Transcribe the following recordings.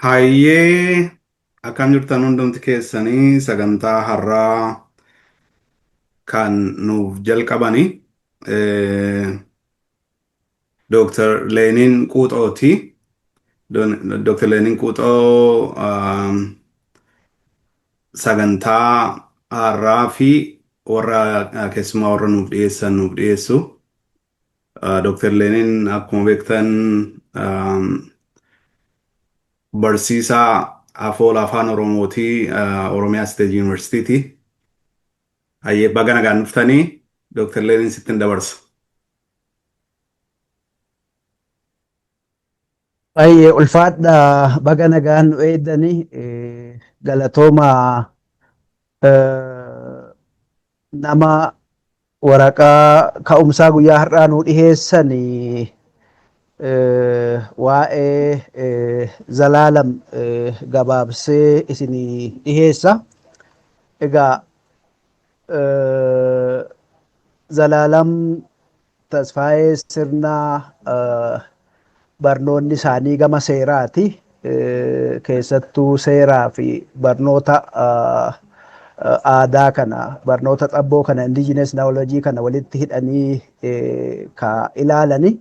Hayyee, akkam jirtan hundumti keessanii? Sagantaa har'aa kan nuuf jalqabani Dooktar Leeniin Quuxooti. Dooktar Leeniin Quuxoo sagantaa har'aa fi warra keessumaa warra nuuf dhiyeessan nuuf dhiyeessu. Dooktar Leeniin akkuma beektan barsiisaa afoola afaan Oromooti, Oromiyaa State Universityti. Hayyee, baga nagaan dhuftanii. Dooktar Leeniin, sittin dabarsa. Baay'ee ulfaadha, baga nagaan nu eeddanii, galatooma. Nama waraqaa ka'umsaa guyyaa har'aa nuu dhiheessan waa'ee Zalaalam gabaabsee isinii dhiheessa. Egaa Zalaalam Tasfaayee Sirnaa barnoonni isaanii gama seeraati. Keessattuu seeraa fi barnoota aadaa kana, barnoota xabboo kana, indigenous knowledge kana walitti hidhanii ka ilaalani.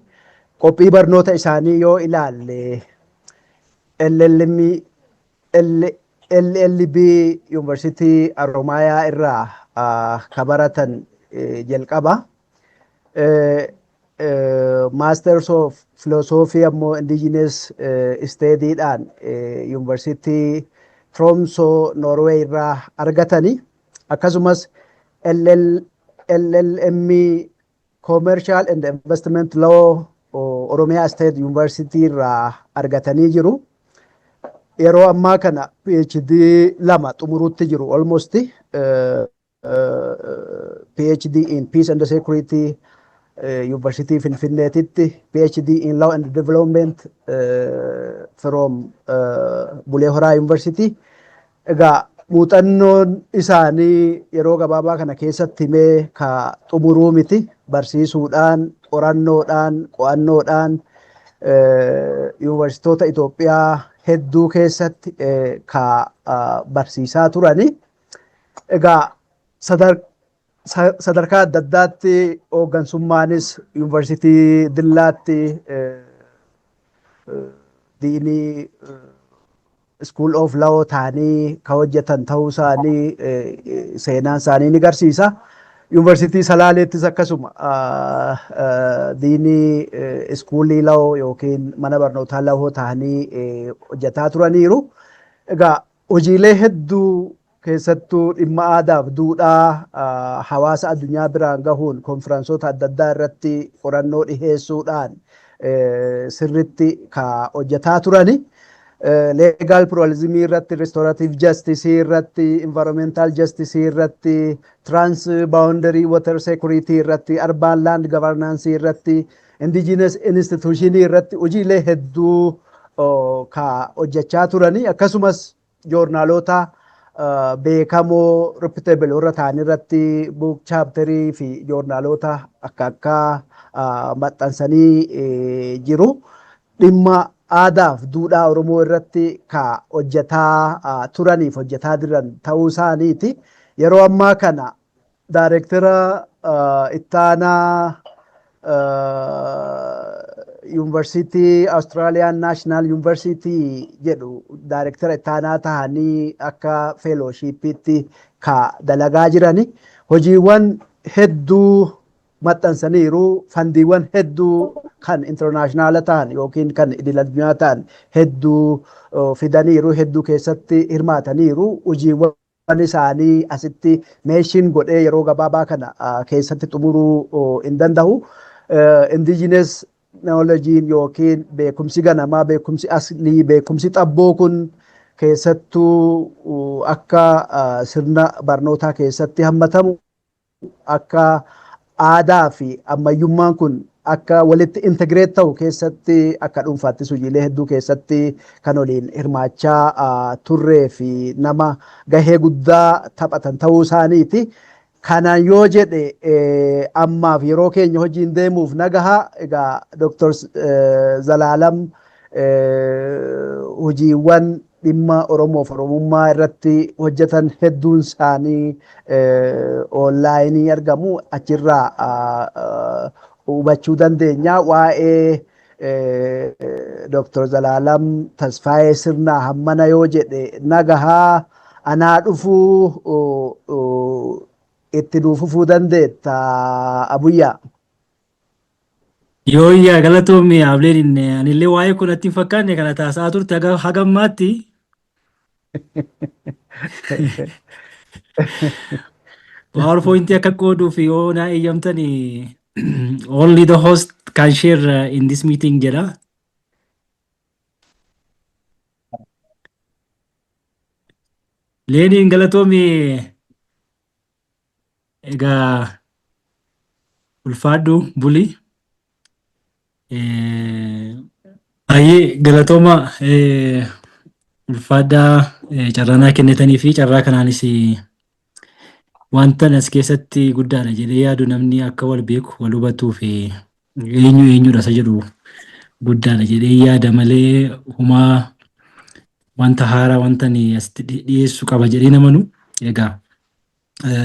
Qophii barnoota isaanii yoo ilaalle, LLM, LLB Yuunivarsiitii Aromaayaa irraa ka baratan jalqaba. Masters of Philosophy ammoo Indigenous Study'dhaan Yuunivarsiitii Tromsø, Norway irraa argatani. Akkasumas LLM Commercial and Investment Law Oromiyaa State University irraa argatanii jiru. Yeroo ammaa kana PhD lama xumuruutti jiru, almost PhD in Peace and Security University Finfinneetitti, PhD in Law and Development from Bulee Horaa University. Egaa muuxannoon isaanii yeroo gabaabaa kana keessatti himee ka xumuruu miti. Barsiisuudhaan, qorannoodhaan, qo'annoodhaan yuunivarsiitoota Itoophiyaa hedduu keessatti ka barsiisaa turani. Egaa sadarkaa adda addaatti hooggansummaanis yuunivarsiitii Dillaatti deanii School of Law ta'anii ka hojjetan ta'uu isaanii seenaan isaanii ni garsiisa. Yuunivarsiitii Salaaleettis akkasuma deanii schoolii law yookiin mana barnootaa law ta'anii hojjetaa turaniiru. Egaa hojiilee hedduu, keessattuu dhimma aadaaf duudhaa hawaasa addunyaa biraan gahuun, konfiraansoota adda addaa irratti qorannoo dhiheessuudhaan sirritti ka hojjetaa turani. Legal pluralismii irratti, restorative justice irratti, environmental justice irratti, trans boundary water security irratti, urban land governance irratti, indigenous institution irratti hojiilee hedduu ka hojjechaa turani. Akkasumas joornaalota beekamoo, reputable warra ta'an irratti book chapterii fi joornaalota akka akkaa maxxansanii jiru. Dhimma aadaaf duudhaa Oromoo irratti ka hojjetaa turaniif hojjetaa jiran ta'uu isaaniiti. Yeroo ammaa kana daayireektara ittaanaa Yuunivarsiitii Australian National University jedhu, daayireektara ittaanaa ta'anii akka fellowshipiitti ka dalagaa jirani. Hojiiwwan hedduu maxxansaniiru. Fundiiwwan hedduu kan international ta'an yookiin kan idil addunyaa ta'an hedduu fidaniiru, hedduu keessatti hirmaataniiru. Hojiiwwan isaanii asitti mention godhee yeroo gabaabaa kana keessatti xumuruu hin danda'u. Indigenous knowledge yookiin beekumsi ganamaa, beekumsi aslii, beekumsi xabboo kun keessattuu akka sirna barnootaa keessatti hammatamu, akka aadaa fi ammayyummaan kun akka walitti integrate ta'u keessatti akka dhuunfaattis hojiilee hedduu keessatti kan waliin hirmaachaa turree fi nama gahee guddaa taphatan ta'uu isaaniiti. Kanaan yoo jedhe ammaaf yeroo keenya hojiin deemuuf nagaha. Egaa Dr. Zalaalam Hojiiwwan dhimma Oromoof Oromummaa irratti hojjetan hedduun isaanii onlaayinii argamu, achirraa hubachuu dandeenya. Waa'ee Dr. Zalaalam Tasfaayee Sirnaa hammana yoo jedhe nagahaa, anaa dhufuu, itti nuuf fufuu dandeetta, Abuyyaa. Yooyyaa, galatoomii Ableen. Anillee waa'ee kun natti hin fakkaanne kana taasisaa turte haga ammaatti. PowerPoint akka qooduuf yoo naa eeyyamtani, only the host can share in this meeting jedha. Leeniin, galatoomii, egaa ulfaadhu buli. Baay'ee galatooma, ulfaadhaa, carraa naa kennitanii fi carraa kanaanis wanta as keessatti guddaadha jedhee yaadu, namni akka wal beeku, wal hubatuu fi eenyu eenyudha isa jedhu guddaadha jedhee yaada malee humaa wanta haaraa wanta ani asitti dhiyeessuu qaba jedhee namanu. Egaa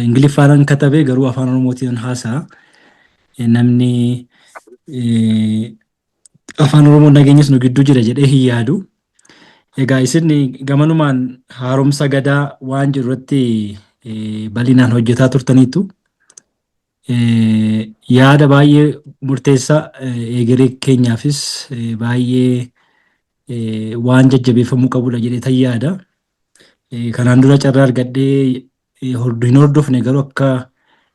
Ingiliffaanan katabee garuu Afaan Oromootiin haasa'a. Namni Afaan Oromoo nageenyas nu gidduu jira jedhee hin yaadu. Egaa isin gamanumaan haaromsa gadaa waan jiru irratti bal'inaan hojjetaa turtaniitu. Yaada baay'ee murteessaa, egeree keenyaafis baay'ee waan jajjabeeffamuu qabudha jedhee tan yaada. Kanaan dura carraa argadhee hin hordofne, garuu akka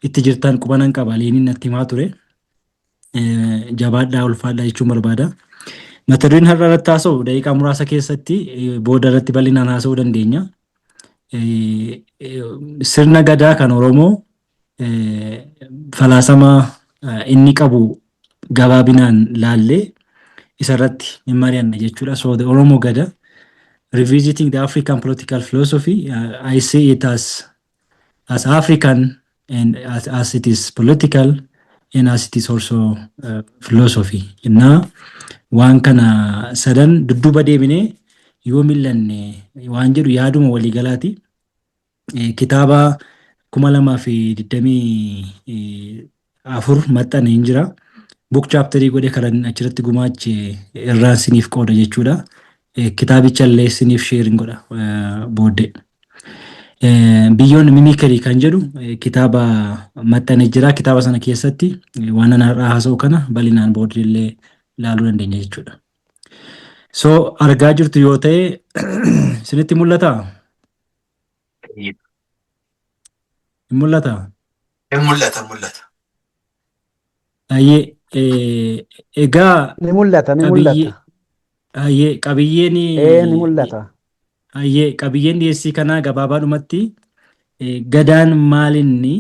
itti jirtan qubanan qaba, Leeniin natti himaa ture. Jabaadhaa, ulfaadhaa jechuun barbaada. Mata dureen har'a irratti haasa'u daqiiqaa muraasa keessatti, booda irratti bal'inaan haasa'uu dandeenya. Sirna gadaa kan Oromoo falaasama inni qabu gabaabinaan laallee isarratti hin mari'anna jechuudha. So the Oromo Gada, revisiting the African political philosophy, I see it as African and as it is political and as it is also philosophy. Innaa waan kana sadan dudduuba deebinee yoo millanne waan jedhu yaaduma waliigalaati. Kitaaba 2024 maxxane hin jira. Book chapterii godhe karan achirratti gumaache irraan siniif qooda jechuudha. Kitaabicha illee siniif sharing godha booddee. Biyyoon Mimicry kan jedhu kitaaba maxxane jira. Kitaaba sana keessatti waan ana har'aa haasa'u kana bal'inaan booddee illee ilaaluu dandeenya jechuudha. So argaa jirtu yoo ta'e, isinitti mul'ataa? Hin mul'ataa? Hin mul'ata, mul'ata. Ayyee, egaa Ni mul'ata, ni qabiyyee mul'ata. Ayyee, qabiyyeen Ee, ni mul'ata. Ayyee, qabiyyeen dhiyeessii kanaa gabaabaadhumatti gadaan maalinni,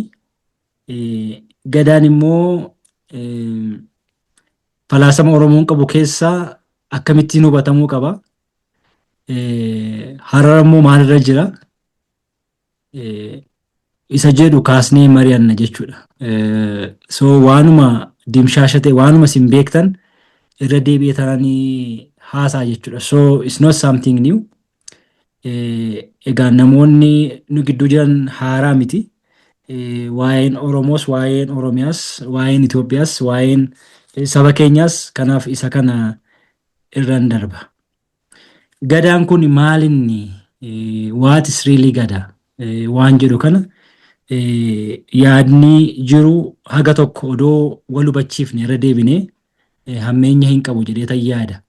gadaan immoo falaasama Oromoon qabu keessaa akkamittiin hubatamuu qaba? Har'a immoo maalirra jira? Isa jedhu kaasnee mari'anna jechuudha. So waanuma dimshaasha ta'e, waanuma isin beektan irra deebi'ee tananii haasaa jechuudha. So it's not something new. Egaa namoonni nu gidduu jiran haaraa miti. Waa'een Oromoos, waa'een Oromiyaas, waa'een Itoophiyaas, waa'een saba keenyaas, kanaaf isa kana irraan darba. Gadaan kun maalinni, what is really Gada waan jedhu kana yaadni jiru haga tokko odoo wal hubachiifne irra deebinee hammeenya hin qabu jedhee tan yaada.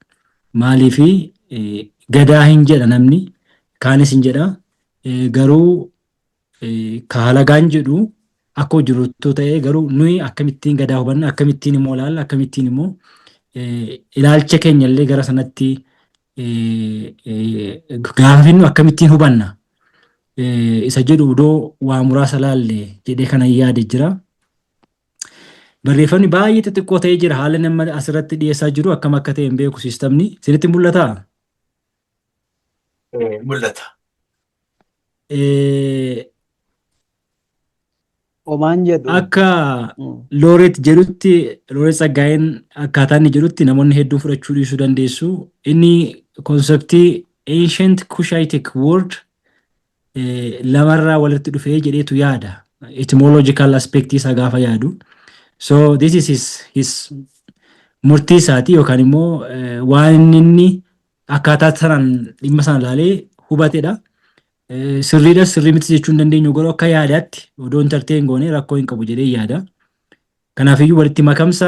Maaliifi, gadaa hin jedha namni kaanis hin jedha, garuu ka halagaan jedhu akkuma jirutti ta'ee, garuu nuyi akkamittiin gadaa hubanna, akkamittiin immoo ilaalla, akkamittiin immoo ilaalcha keenya illee gara sanatti gaafa finnu akkamittiin hubanna isa jedhu odoo waa muraasa laalle jedhee kana yaade jira. Barreeffamni baay'ee xixiqqoo ta'ee jira. Haala nama asirratti dhiyeessaa jiru akkam akka ta'e hin beeku siistamni. Isinitti mul'ataa? Mul'ata. Omaan jedhu. Akka Looreet jedhutti, Looreet Tsaggaayeen akkaataa inni jedhutti namoonni hedduun fudhachuu dhiisuu dandeessu. Inni conceptii ancient Cushitic word lamarraa walitti dhufee jedheetu yaada. Etymological aspect isaa gaafa yaadu. So this is his murtii isaati yookaan immoo waan inni akkaataa sanaan dhimma sana ilaalee hubatedha. Sirriidha, sirrii miti jechuu hin dandeenyu, garuu akka yaadaatti odoo entertain goone rakkoo hin qabu jedhee yaada. Kanaafiyyuu walitti makamsa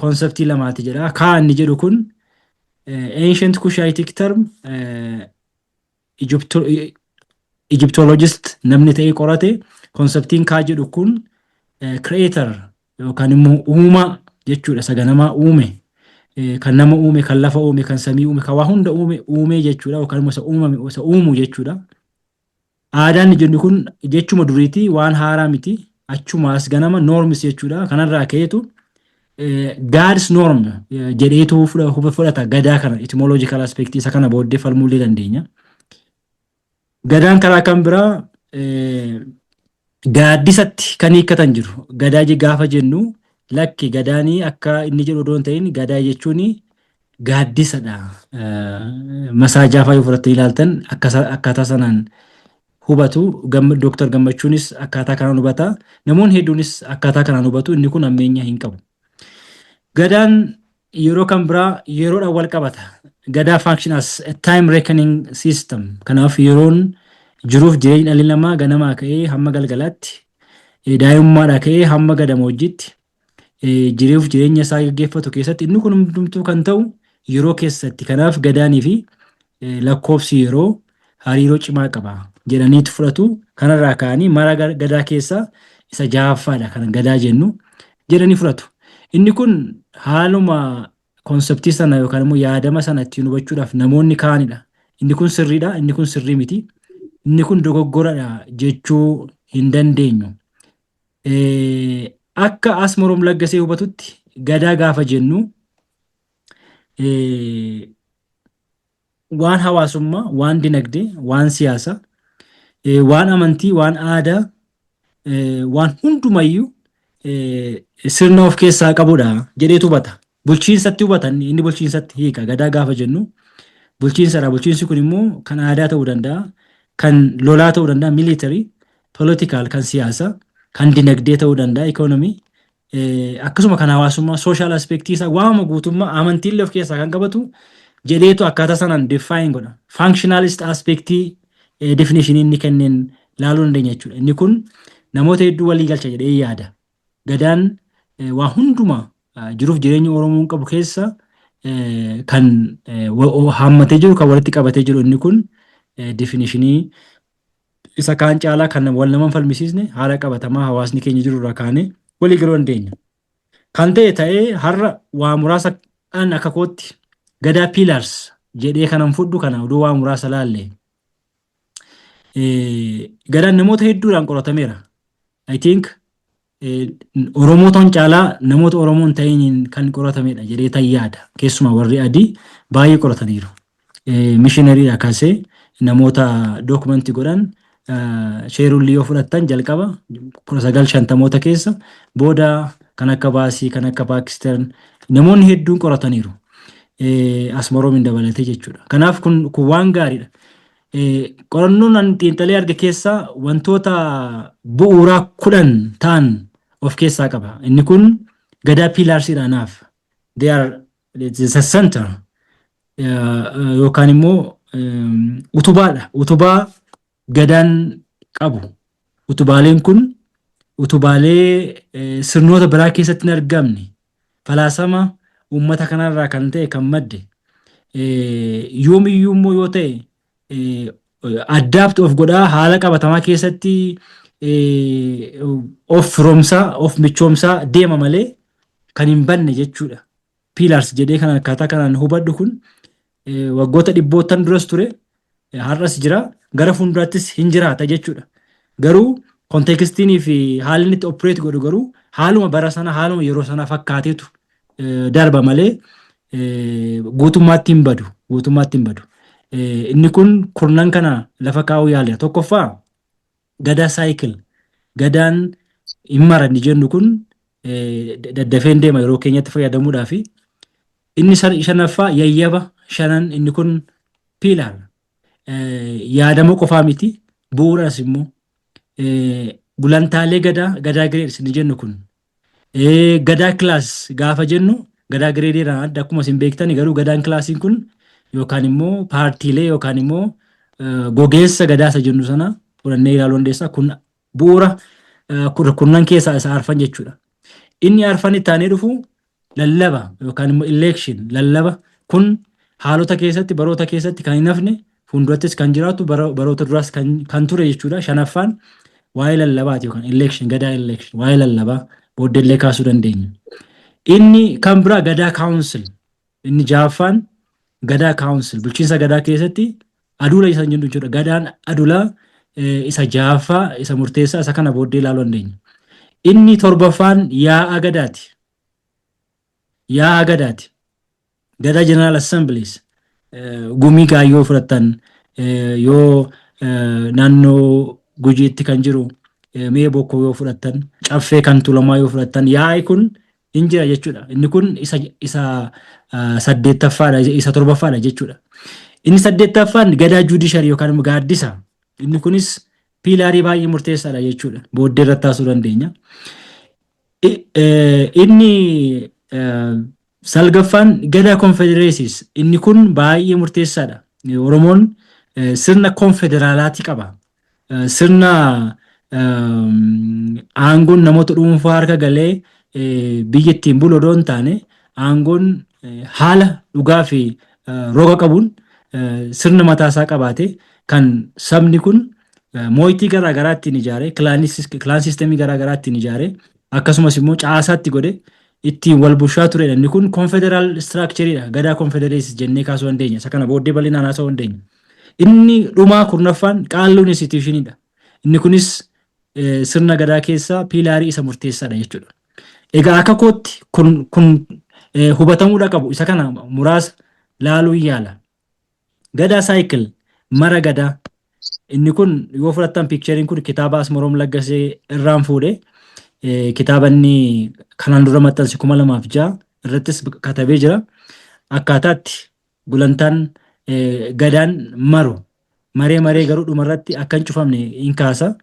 conceptii lamaati jedha. Kaa inni jedhu kun ancient Cushitic term, Egyptologist namni ta'ee qorate, conceptiin kaa jedhu kun creator yookaan immoo uumaa jechuudha. Isa ganamaa uume, kan nama uume, kan lafa uume, kan samii uume, kan waa hunda uume uume jechuudha, yookaan immoo isa uumame, isa uumu jechuudha. Aadaan inni jennu kun jechuma duriiti, waan haaraa miti. Achuma as ganama norms jechuudha. Kanarraa ka'eetu God's norm jedheetu fudhata gadaa kana, etymological aspect isa kana booddee falmuullee dandeenya. Gadaan karaa kan biraa gaaddisatti kan hiikkatan jiru. Gadaa gaafa jennu, lakki, gadaanii akka inni jedhu odoo hin ta'in gadaa jechuun gaaddisadha. Masaajaa fa'aa yoo fudhattanii ilaaltan akkaataa sanaan hubatu. Dooktar Gammachuunis akkaataa kanaan hubata. Namoonni hedduunis akkaataa kanaan hubatu. Inni kun ammeenya hin qabu. Gadaan yeroo kan biraa yeroodhaan wal qabata. Gadaa function as a time reckoning system. Kanaaf yeroon jiruuf jireenya dhalli namaa ganamaa ka'ee hamma galgalaatti, daa'imummaadhaa ka'ee hamma gadamoojjiitti jiruuf jireenya isaa gaggeeffatu keessatti inni kun hundumtuu kan ta'u yeroo keessatti. Kanaaf gadaanii fi lakkoofsi yeroo hariiroo cimaa qaba jedhaniitu fudhatu. Kanarraa ka'anii mara gadaa keessaa isa jahaffaadha kan gadaa jennu jedhanii fudhatu. Inni kun haaluma conceptii sana yookaan immoo yaadama sana ittiin hubachuudhaaf namoonni ka'anidha. Inni kun sirriidha, inni kun sirrii miti. Inni kun dogoggoradha jechuu hin dandeenyu. Akka Asmaroom Laggasee hubatutti gadaa gaafa jennu waan hawaasummaa, waan dinagdee, waan siyaasaa, waan amantii, waan aadaa, waan hundumayyuu sirna of keessaa qabudha jedheetu hubata. Bulchiinsatti hubata, inni bulchiinsatti hiika. Gadaa gaafa jennu bulchiinsadha. Bulchiinsi kun immoo kan aadaa ta'uu danda'a, kan lolaa ta'uu danda'a, military, political kan siyaasaa, kan dinagdee ta'uu danda'a, economy, akkasuma kan hawaasummaa, social aspectii isaa, waama guutummaa amantiillee of keessaa kan qabatu jedheetu akkaataa sanaan define godha. Functionalist aspectii definition inni kenneen laaluu dandeenya jechuudha. Inni kun namoota hedduu walii galcha jedhee yaada. Gadaan waa hundumaa jiruuf jireenya Oromoon qabu keessa kan haammatee jiru, kan walitti qabatee jiru, inni kun definitionii isa kaan caalaa kan wal nama hin falmisiisne, haala qabatamaa hawaasni keenya jiru irraa kaanee walii galuu dandeenya. Kan ta'e ta'ee, har'a waa muraasa an akka kootti gadaa pillars jedhee kanan fudhu kana oduu waa muraasa laalle. Gadaan namoota hedduudhaan qoratameera. I think Oromootaan caalaa namoota Oromoo hin ta'iniin kan qoratamedha jedhee tan yaada. Keessumaa warri adii baay'ee qorataniiru. Missionarydha kaasee namoota documentii godhan, Cerulli yoo fudhattan jalqaba 1950moota keessa, booda kan akka Baasii, kan akka Paakistaan, namoonni hedduun qorataniiru. Asmaroomin dabalatee jechuudha. Kanaaf kun waan gaariidha. Qorannoon an xiinxalee arge keessaa wantoota bu'uuraa 10 ta'an of keessaa qaba. Inni kun gadaa pillarsiidha naaf. They are the center yookaan immoo utubaadha. Utubaa gadaan qabu. Utubaaleen kun utubaalee sirnoota biraa keessatti hin argamne. Falaasama uummata kanarraa kan ta'e, kan madde. Yoomiyyuu immoo yoo ta'e adapt of godhaa, haala qabatamaa keessatti of firoomsaa, of michoomsaa deema malee kan hin banne jechuudha. Pillars jedhee kan akkaataa kanaan hubadhu kun waggoota dhibboottan duras ture, har'as jira, gara fuulduraattis hin jiraata jechuudha. Garuu contextiinii fi haalli inni itti operate godhu garuu haaluma bara sana, haaluma yeroo sana fakkaateetu darba malee guutummaatti hin badu. Guutummaatti hin badu. Inni kun kurnan kana lafa kaa'uu yaaleera. Tokkoffaa, gadaa cycle. Gadaan Hin maranni jennu kun daddafeen deema yeroo keenyatti fayyadamuudhaafi. Inni shanaffaa yayyaba shanan, inni kun pillar yaadama qofaa miti, bu'uuras immoo gulantaalee gadaa, gadaa grades inni jennu kun, gadaa class gaafa jennu gadaa gradeiirraan adda akkuma isin beektani. Garuu gadaan classiin kun yookaan immoo paartiilee yookaan immoo gogeessa gadaa isa jennu sana fudhannee ilaaluu dandeessa. Kun bu'uura kurnan keessaa isa arfan jechuudha. Inni arfan itti aanee dhufu lallaba yookaan immoo election. Lallaba kun haalota keessatti, baroota keessatti kan hin hafne, fuuldurattis kan jiraatu, baroota duraas kan ture jechuudha. Shanaffaan waa'ee lallabaati yookaan election, gadaa election, waa'ee lallabaa booddeellee kaasuu dandeenya. Inni kan biraa gadaa council. Inni ja'affaan gadaa council, bulchiinsa gadaa keessatti aduula isa jennu jechuudha. Gadaan adulaa isa ja'affaa, isa murteessaa, isa kana booddee ilaaluu dandeenya. Inni torbaffaan yaa'a gadaati. Yaa'a gadaati. Gadaa General Assemblies, gumii gaayyoo fudhattan, yoo naannoo Gujiitti kan jiru mee bokkoo yoo fudhattan, caffee kan Tulamaa yoo fudhattan, yaa'i kun hin jira jechuudha. Inni kun isa saddeettaffaadha, isa torbaffaadha jechuudha. Inni saddeettaffaan gadaa judiciary yookaan immoo gaaddisa. Inni kunis pillarii baay'ee murteessaadha jechuudha. Booddee irratti haasuu dandeenya. Inni salgaffaan gadaa confederacies. Inni kun baay'ee murteessaadha. Oromoon sirna konfederaalaatii qaba. Sirna aangoon namoota dhuunfaa harka galee biyya ittiin bulu odoo hin taane, aangoon haala dhugaa fi roga qabuun sirna mataasaa qabaate kan sabni kun mooyitii garaa garaa ittiin ijaare, clan systemii garaa garaa ittiin ijaare, akkasumas immoo caasaatti godhe ittiin wal bulchaa turedha. Inni kun confederal structureiidha. Gadaa confederacies jennee kaasuu dandeenya. Isa kana booddee bal'inaan haasa'uu dandeenya. Inni dhumaa 10ffaan qaalluun institutioniidha. Inni kunis sirna gadaa keessaa pillarii isa murteessaadha jechuudha. Egaa akka kootti kun hubatamuudha qabu. Isa kana muraasa laaluu yaala. Gadaa cycle, mara gadaa. Inni kun yoo fudhattan, pictureiin kun kitaaba Asmaroom Laggasee irraan fuudhe. Kitaaba inni kanaan dura maxxanse 2006 irrattis katabee jira. Akkaataatti gulantaan gadaan maru maree maree garuu dhumarratti akka hin cufamne hin kaasa.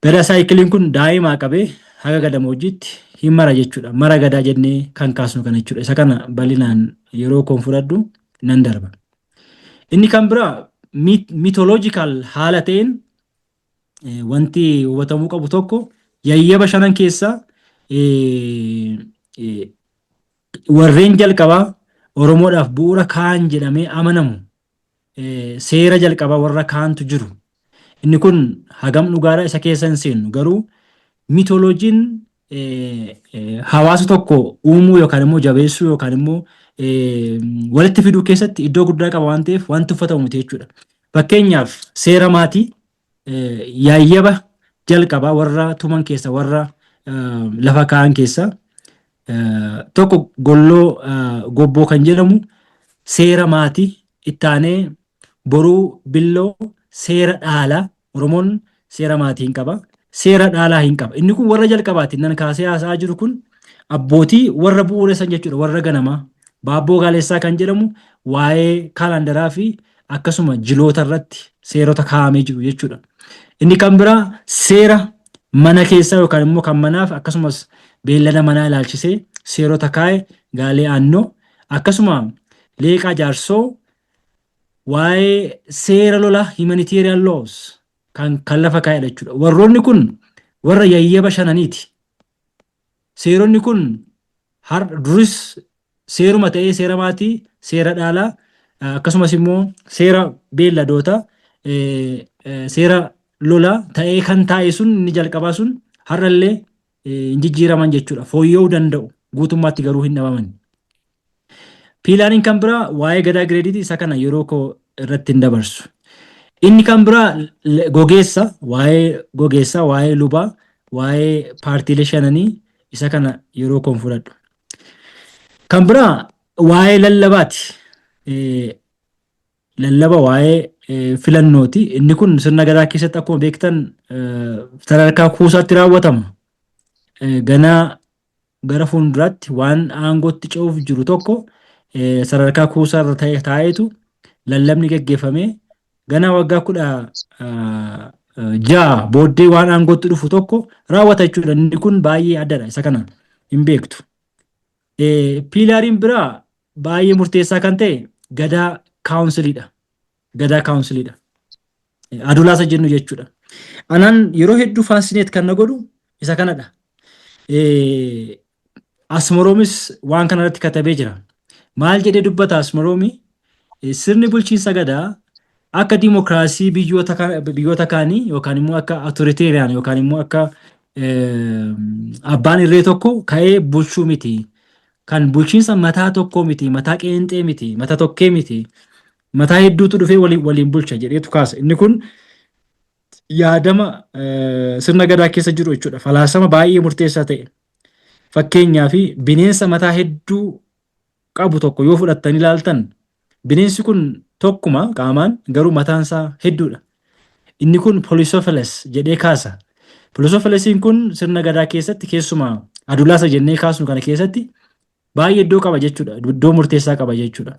Gadaa cycleiin kun daa'imaa qabee haga gadamoojiitti hin mara jechuudha. Mara gadaa jennee kan kaasnu kana jechuudha. Isa kana bal'inaan yeroo koon fudhadhu nan darba. Inni kan biraa mythological haala ta'een wanti hubatamuu qabu tokko, yayyaba shanan keessaa warreen jalqabaa Oromoodhaaf bu'uura kaan jedhamee amanamu, seera jalqabaa warra kaantu jiru. Inni kun hagam dhugaadha, isa keessa hin seennu, garuu mythologyn hawaasa tokko uumuu yookaan immoo jabeessuu yookaan immoo walitti fiduu keessatti iddoo guddaa qaba waan ta'eef wanti tuffatamu miti jechuudha. Fakkeenyaaf seera maatii yaayyaba jalqabaa warra tuman keessa, warra lafa kaa'an keessa tokko Golloo Gobboo kan jedhamu seera maatii, itti aanee Boruu Billoo seera dhaalaa. Oromoon seera maatii hin qaba. Seera dhaalaa hin qaba. Inni kun warra jalqabaati. Nan kaasee haasa'aa jiru kun abbootii warra bu'uuressan jechuudha. Warra ganamaa. Baabboo Gaalessaa kan jedhamu waa'ee kaalandaraa fi akkasuma jiloota irratti seerota kaa'amee jiru jechuudha. Inni kan biraa seera mana keessaa yookaan immoo kan manaaf akkasumas beellada manaa ilaalchisee seerota kaa'e Gaalee Aannoo, akkasuma Leeqaa Jaarsoo waa'ee seera lola, humanitarian laws, kan lafa kaa'edha jechuudha. Warroonni kun warra yayyaba shananiiti. Seeronni kun har duris seeruma ta'ee seera maatii, seera dhaalaa, akkasumas immoo seera beelladoota, seera lolaa ta'ee kan taa'e sun inni jalqabaa sun har'allee hin jijjiiraman jechuudha. Fooyya'uu danda'u, guutummaatti garuu hin dhabaman. Pillariin kan biraa waa'ee gadaa gradeiiti, isa kana yeroo koo irratti hin dabarsu. Inni kan biraa gogeessa, waa'ee gogeessaa, waa'ee lubaa, waa'ee paartiilee shananii, isa kana yeroo koon fudhadhu. Kan biraa waa'ee lallabaati. Lallaba waa'ee filannooti. Inni kun sirna gadaa keessatti akkuma beektan sadarkaa kuusaatti raawwatama. Ganaa gara fuulduraatti waan aangootti ce'uuf jiru tokko sadarkaa kuusaarra taa'eetu lallabni geggeeffamee, ganaa waggaa 16 booddee waan aangootti dhufu tokko raawwata jechuudha. Inni kun baay'ee addadha. Isa kana hin beektu. Pillariin biraa baay'ee murteessaa kan ta'e gadaa counciliidha. Gadaa counciliidha. Adulaasa jennu jechuudha. Anaan yeroo hedduu fascinate kan na godhu isa kanadha. Asmaroomis waan kana irratti katabee jira. Maal jedhee dubbata Asmaroomi? Sirni bulchiinsa gadaa akka dimokiraasii biyyoota kaanii yookaan immoo akka authoritarian yookaan immoo akka abbaan irree tokko ka'ee bulchuu miti. Kan bulchiinsa mataa tokkoo miti, mataa qeenxee miti, mata tokkee miti. Mataa hedduutu dhufee waliin bulcha jedheetu kaasa. Inni kun yaadama sirna gadaa keessa jiru jechuudha. Falaasama baay'ee murteessaa ta'e. Fakkeenyaaf, bineensa mataa hedduu qabu tokko yoo fudhattanii ilaaltan, bineensi kun tokkuma qaamaan, garuu mataan isaa hedduudha. Inni kun polycephalous jedhee kaasa. Polycephalous'iin kun sirna gadaa keessatti, keessumaa adulaasa jennee kaasnu kana keessatti, baay'ee iddoo qaba jechuudha. Iddoo murteessaa qaba jechuudha.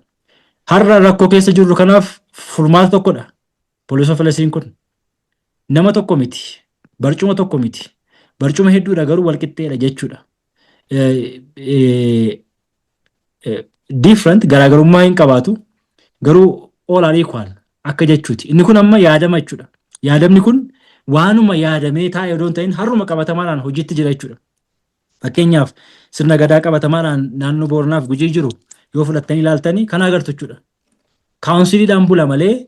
Har'a rakkoo keessa jirru kanaaf furmaata tokkodha. Polycephalous'iin kun nama tokko miti. Barcuma tokko miti. Barcuma hedduudha, garuu walqixxeedha jechuudha. Different garaagarummaa hin qabaatu, garuu all are equal akka jechuuti. Inni kun amma yaadama jechuudha. Yaadamni kun waanuma yaadamee taa'ee odoo hin ta'in har'uma qabatamaadhaan hojiitti jira jechuudha. Fakkeenyaaf, sirna gadaa qabatamaadhaan naannoo Booranaaf Gujii jiru yoo fudhattanii ilaaltanii kana agartu jechuudha. Counciliidhaan bula malee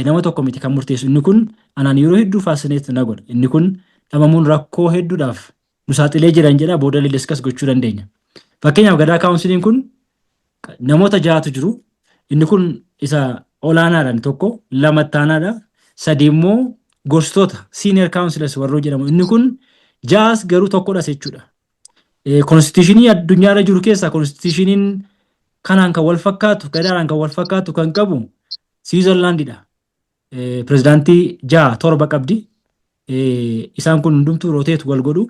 nama tokko miti kan murteessu. Inni kun anaan yeroo hedduu fascinate na godha. Inni kun dhabamuun rakkoo hedduudhaaf nu saaxilee jiran jedha, booda discuss gochuu dandeenya. Fakkeenyaaf, gadaa counciliin kun namoota ja'atu jiru. Inni kun isa olaanaadhaan tokko, lama ittaanaadha. Sadi immoo gorsitoota, senior councilors warroo jedhamu. Inni kun ja'as garuu tokkodhas jechuudha. Constitutionii addunyaarra jiru keessaa constitutioniin kanaan kan wal fakkaatu, gadaadhaan kan wal fakkaatu kan qabu Siwiizerlaandidha. Pirezidaantii ja'a torba qabdi. Isaan kun hundumtuu rotate wal godhu.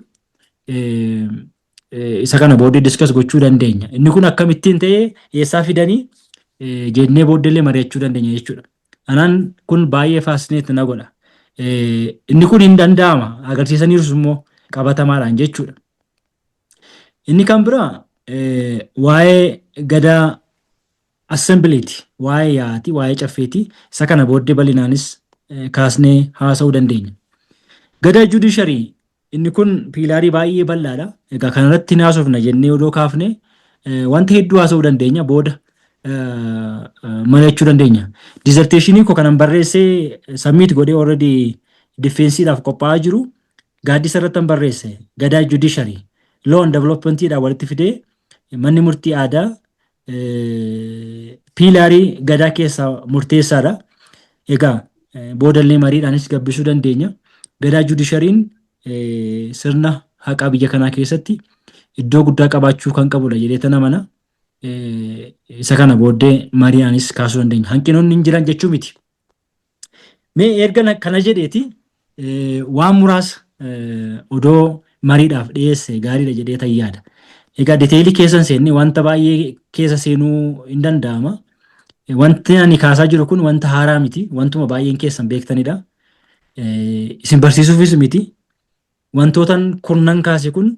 Isa kana booddee discuss gochuu dandeenya. Inni kun akkamittiin ta'ee, eessaa fidanii jennee booddeellee mari'achuu dandeenya jechuudha. Anaan kun baay'ee fascinate na godha. Inni kun hin danda'ama, agarsiisaniirus immoo qabatamaadhaan jechuudha. Inni kan biraa waa'ee gadaa assemblyiti, waa'ee yaa'aati, waa'ee caffeeti. Isa kana booddee bal'inaanis kaasnee haasa'uu dandeenya. Gadaa judiciary, inni kun pillarii baay'ee bal'aadha. Egaa kanarratti haasofna jennee odoo kaafne wanta hedduu haasa'uu dandeenya, booda mari'achuu dandeenya. Dissertationii koo kanan barreessee submit godhee already defenseiidhaaf qophaa'aa jiru gaaddisa irratti barreesse, gadaa judiciary law and developmentiidhaan walitti fidee, manni murtii aadaa pillarii gadaa keessaa murteessaadha. Egaa boodallee mariidhaanis gabbisuu dandeenya. Gadaa judiciaryn sirna haqaa biyya kanaa keessatti iddoo guddaa qabaachuu kan qabudha jedhee tana mana. Isa kana booddee mari'aanis kaasuu dandeenya. Hanqinoonni hin jiran jechuu miti. Mee erga kana jedheeti waan muraasa odoo mariidhaaf dhiyeesse gaariidha jedhee tan yaada. Egaa detailii keessa hin seenne, wanta baay'ee keessa seenuu hin danda'ama. Wanti ani kaasaa jiru kun wanta haaraa miti. Wantuma baay'een keessan beektanidha. Isin barsiisuufis miti. Wantootan kurnan kaase kun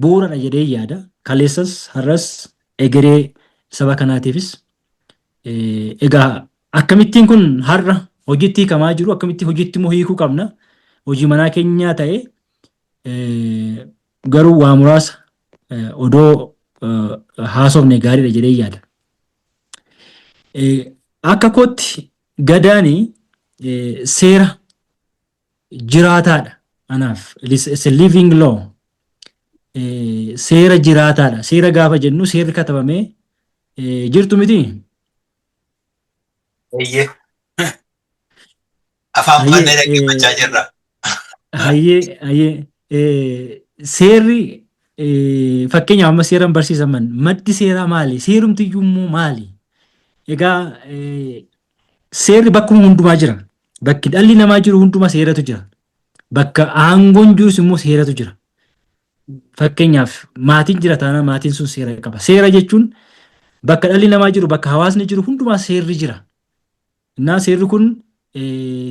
bu'uuradha jedhee yaada. Kaleessas, har'as, egeree saba kanaatiifis. Egaa akkamittiin kun har'a hojiitti hiikamaa jiru, akkamitti hojiitti immoo hiikuu qabna. Hojii manaa keenyaa ta'e garuu waa muraasa odoo haasofne gaariidha jedhee yaada. Akka kootti gadaani seera jiraataadha. Anaaf it's a living law. Seera jiraataadha. Seera gaafa jennu seerri katabamee jirtu miti. Eeyyee. Afaan fannee dhaggeeffachaa jirra. Hayyee, seerri fakkeenyaaf amma seeran barsiisaman, maddi seeraa maali? Seerumti iyyuu immoo maali? Egaa Seerri bakkuma hundumaa jira. Bakki dhalli namaa jiru hundumaa seeratu jira. Bakka aangoon jirus immoo seeratu jira. Fakkeenyaaf, maatiin jira taanaan maatiin sun seera qaba. Seera jechuun bakka dhalli namaa jiru, bakka hawaasni jiru hundumaa seerri jira. Innaa seerri kun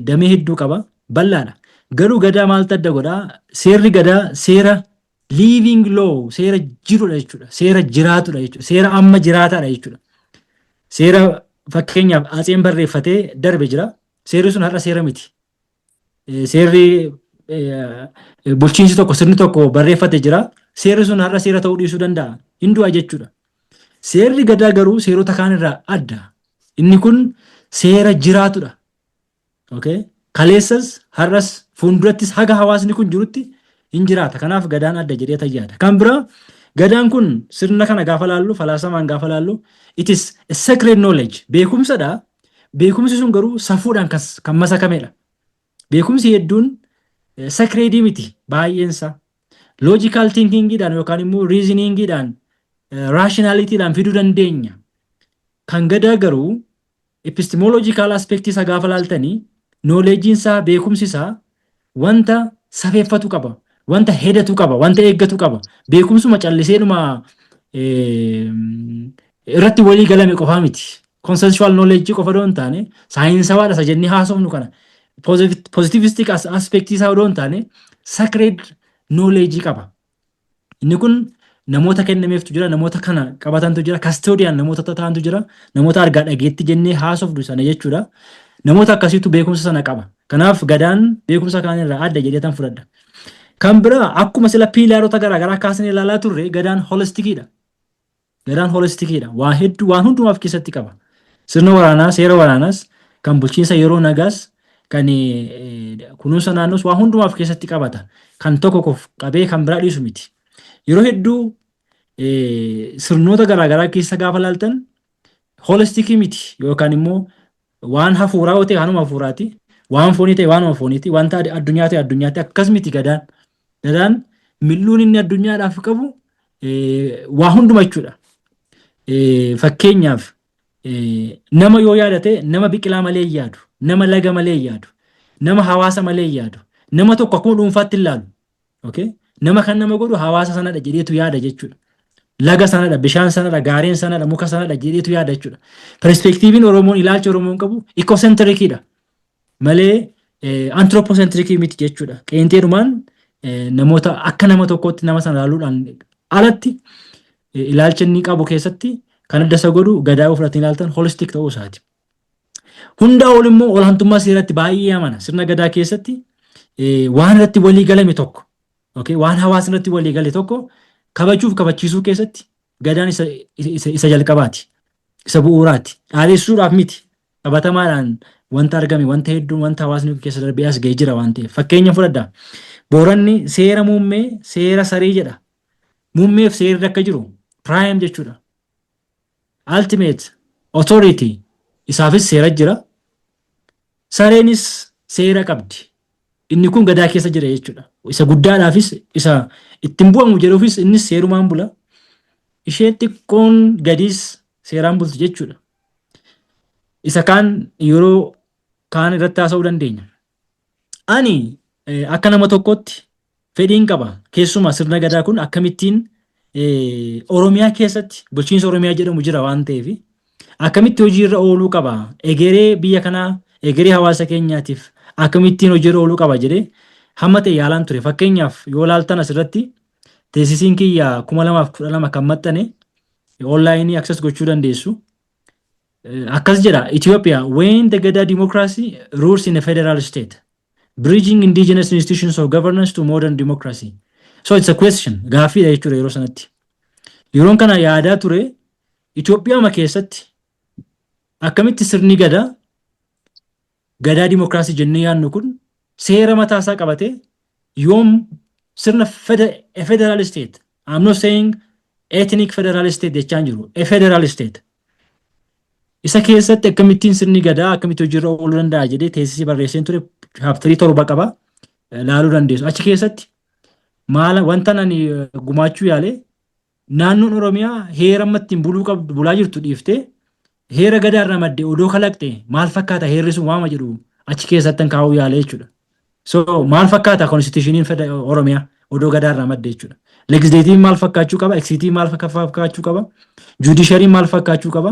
damee hedduu qaba. Bal'aadha. Garuu Gadaa maaltu adda godhaa? Seerri Gadaa seera living law, seera jirudha jechuudha. Seera jiraatudha jechuudha. Seera amma jiraataadha jechuudha. Seera fakkeenyaaf Atseen barreeffatee darbe jira. Seerri sun har'a seera miti. Seerri bulchiinsi tokko, sirni tokko barreeffate jira. Seerri sun har'a seera ta'uu dhiisuu danda'a. Hin du'a jechuudha. Seerri Gadaa garuu seerota kaan irraa adda. Inni kun seera jiraatudha. Okay? Kaleessas, har'as, fuuldurattis haga hawaasni kun jirutti hin jiraata. Kanaaf Gadaan adda jedhee tayyaada. Kan biraa, Gadaan kun sirna kana gaafa laallu, falaasamaan gaafa laallu, it is a sacred knowledge. Beekumsadha. Beekumsi sun garuu safuudhaan kan masakamedha. Beekumsi hedduun sacred miti baay'eensa. Logical thinkingiidhaan yookaan immoo reasoningiidhaan, rationalityidhaan fiduu dandeenya. Kan Gadaa garuu epistemological aspect isaa gaafa laaltanii, knowledgeiin isaa, beekumsi isaa wanta safeeffatu qaba. Wanta hedatu qaba. Wanta eeggatu qaba. Beekumsuma calliseedhuma irratti walii galame qofaa miti. Consensual knowledge qofa odoo hin taane, saayinsawaadha isa jennee haasofnu kana. Positivistic aspect isaa odoo hin taane, sacred knowledge qaba. Inni kun namoota kennameeftu jira, namoota kana qabatantu jira, custodian namoota ta'antu jira, namoota argaa dhageetti jennee haasofnu sana jechuudha. Namoota akkasiitu beekumsa sana qaba. Kanaaf Gadaan beekumsa kaan irraa adda jedhee tan fudhadha. Kan biraa, akkuma sila pillarota garaagaraa kaasnee ilaalaa turre, Gadaan holisticiidha. Gadaan holisticiidha. Waa hedduu, waan hundumaa of keessatti qaba. Sirna waraanaa, seera waraanaas, kan bulchiinsa yeroo nagaas, kan kunuunsa naannoos waa hundumaa of keessatti qabata. Kan tokko qof qabee kan biraa dhiisu miti. Yeroo hedduu sirnoota garaagaraa keessa gaafa laaltan holistic miti, yookaan immoo waan hafuuraa yoo ta'e waanuma hafuuraati, waan foonii ta'e waanuma fooniiti, wanta addunyaa ta'e addunyaatti, akkas miti Gadaan. Gadaan mil'uun inni addunyaadhaaf qabu waa hunduma jechuudha. Fakkeenyaaf, nama yoo yaadate, nama biqilaa malee hin yaadu, nama laga malee hin yaadu, nama hawaasa malee hin yaadu, nama tokko akkuma dhuunfaatti hin ilaalu. Okay? Nama kan nama godhu hawaasa sanadha jedheetu yaada jechuudha. Laga sanadha, bishaan sanadha, gaareen sanadha, muka sanadha jedheetu yaada jechuudha. Perspectiveiin Oromoon, ilaalcha Oromoon qabu ecocentriciidha malee anthropocentric miti jechuudha. Qeenxeedhumaan namoota akka nama tokkootti nama sana ilaaluudhaan alatti ilaalcha inni qabu keessatti kan adda isa godhu, Gadaa yoo fudhatanii ilaaltan, holistic ta'uu isaati. Hundaa ol immoo olaantummaa seeratti baay'ee amana. Sirna Gadaa keessatti waan irratti walii galame tokko, okay, waan hawaasni irratti walii gale tokko kabajuuf kabachiisuu keessatti Gadaan isa jalqabaati. Isa bu'uuraati. Dhaadessuudhaaf miti. Qabatamaadhaan wanta argame, wanta hedduun, wanta hawaasni keessa darbee as ga'ee jira waan ta'eef. Fakkeenya fudhadhaa. Booranni seera muummee, seera sarii jedha. Muummeef seerri akka jiru prime jechuudha. Ultimate authority isaafis seera jira. Sareenis seera qabdi. Inni kun Gadaa keessa jira jechuudha. Isa guddaadhaafis, isa ittiin bu'amu jedhuufis innis seerumaan bula. Ishee xiqqoon gadiis seeraan bulti jechuudha. Isa kaan yeroo kaan irratti haasa'uu dandeenya. Ani akka nama tokkotti fedhiin qaba. Keessumaa sirna Gadaa kun akkamittiin Oromiyaa keessatti, bulchiinsa Oromiyaa jedhamu jira waan ta'eef, akkamitti hojiirra ooluu qaba, egeree biyya kanaa, egeree hawaasa keenyaatiif akkamittiin hojiirra ooluu qaba jedhee hamma ta'e yaalaan ture. Fakkeenyaaf, yoo laaltan asirratti thesisiin kiyya 2012 kan maxxane, online access gochuu dandeessu. Akkas jedha: "Ethiopia when the Gada democracy rules in a federal state, bridging indigenous institutions of governance to modern democracy." So it's a question, gaaffiidha jechuudha yeroo sanatti. Yeroon kana yaadaa ture, Itoophiyaama keessatti akkamitti sirni Gadaa, Gadaa dimokiraasii jennee yaadnu kun seera mataa isaa qabatee yoom sirna federal state, I'm not saying ethnic federal state jechaan jiru, a federal state. Isa keessatti akkamittiin sirni Gadaa akkamitti hojiirra ooluu danda'a jedhee thesisii barreesseen ture. Chapterii torba qaba, laaluu dandeessu. Achi keessatti maala wanta ani gumaachuu yaale, naannoon Oromiyaa heera amma ittiin buluu qabdu bulaa jirtu dhiiftee Heera Gadaa irraa madde odoo kalaqxe maal fakkaata heerri sun waama jedhu achi keessatti kaa'uu yaale jechuudha. So maal fakkaata constitutioniin Oromiyaa odoo Gadaa irraa madde jechuudha. Legislativeiin maal fakkaachuu qaba? Executiveiin maal fakkaachuu qaba? Judiciaryiin maal fakkaachuu qaba?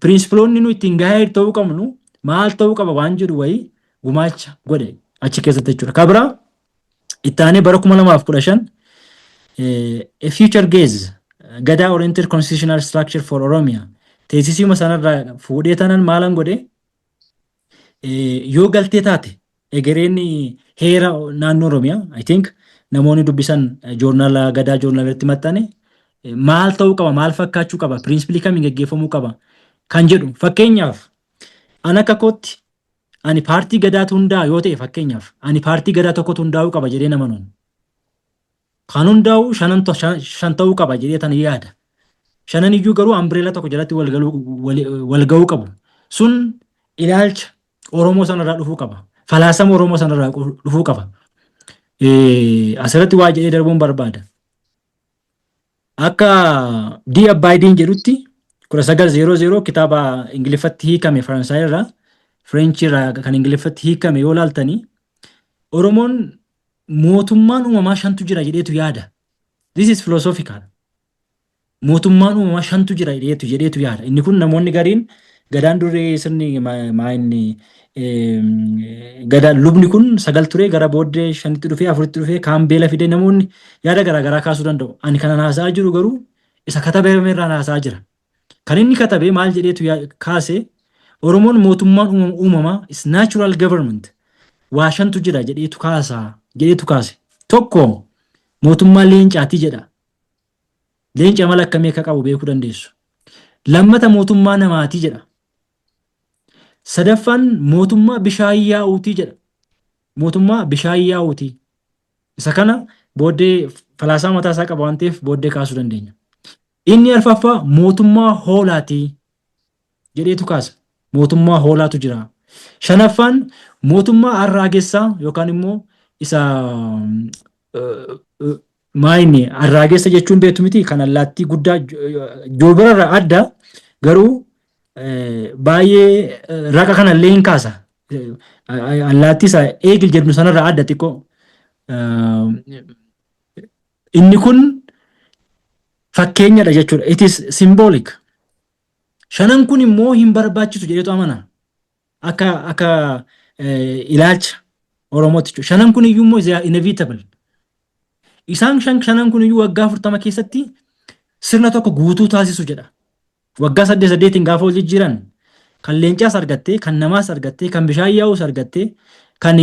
Principleoonni nu ittiin gahee ta'uu qabnu maal ta'uu qaba waan jedhu wayii gumaacha godhe achi keessatti jechuudha. Kabira itti aanee bara 2015 A Future Gaze: Gadaa Oriented Constitutional Structure for Oromia thesisiuma sanarraa fuudhee tanan maalan godhe, yoo galtee taate egereen heera naannoo Oromiyaa, I think namoonni dubbisan journal Gadaa journalatti maxxane, maal ta'uu qaba, maal fakkaachuu qaba, principle kamiin geggeeffamuu qaba kan jedhu. Fakkeenyaaf an akka kootti ani paartii Gadaatu hundaa yoo ta'e, fakkeenyaaf ani paartii Gadaa tokkotu hundaa'uu qaba jedhee nama nuun. Kan hundaa'u shan ta'uu qaba jedhee tan yaada. Shanan iyyuu garuu umbrella tokko jalatti wal ga'uu qabu. Sun ilaalcha Oromoo sanarraa dhufuu qaba. Falaasama Oromoo sanarraa dhufuu qaba. Asirratti waa jedhee darbuun barbaada. Akka D. Abbaayidiin jedhutti, 1900 kitaaba Ingiliffatti hiikame, Faransaay irraa, French irraa kan Ingiliffatti hiikame yoo laaltanii, Oromoon mootummaan uumamaa shantu jira jedheetu yaada. This is philosophical. Mootummaan uumamaa shantu jira jedheetu yaada. Inni kun namoonni gariin Gadaan duree sirni maa inni Gadaan lubni kun sagal ture, gara booddee shanitti dhufee, afuritti dhufee, kaan beela fide, namoonni yaada garaagaraa kaasuu danda'u. Ani kanan haasa'aa jiru garuu isa katabame irraan haasa'aa jira. Kan inni katabe maal jedheetu kaase? Oromoon mootummaan uumamaa is natural government waa shantu jira jedheetu kaasa jedheetu kaase. Tokko mootummaa leencaatii jedha. Leenca mala akkamii akka qabu beekuu dandeessu. Lammata mootummaa namaatii jedha. Sadaffaan mootummaa bishaan yaa'uutii jedha. Mootummaa bishaan yaa'uutii. Isa kana booddee falaasaa mataa isaa qaba waan ta'eef booddee kaasuu dandeenya. Inni arfaffaa mootummaa hoolaatii jedheetu kaasa. Mootummaa hoolaatu jira. Shanaffaan mootummaa arraagessaa yookaan immoo isa maayini arraagessa jechuun beektu miti, kan allaattii guddaa joobirarra adda garuu baay'ee raqa kanallee hin kaasa. Allaattii isa eagle jedhu sanarra adda xiqqoo. Inni kun fakkeenyadha jechuudha. It is symbolic. Shanan kun immoo hin barbaachisu jedheetu amana. Akka ilaalcha Oromootti jechuudha. Shanan kun iyyuu immoo they are inevitable. Isaan shanan kun iyyuu waggaa 40 keessatti sirna tokko guutuu taasisu jedha. Waggaa saddeet saddeetiin gaafa wal jijjiiran kan leencaas argattee, kan namaas argattee, kan bishaan yaa'uus argattee, kan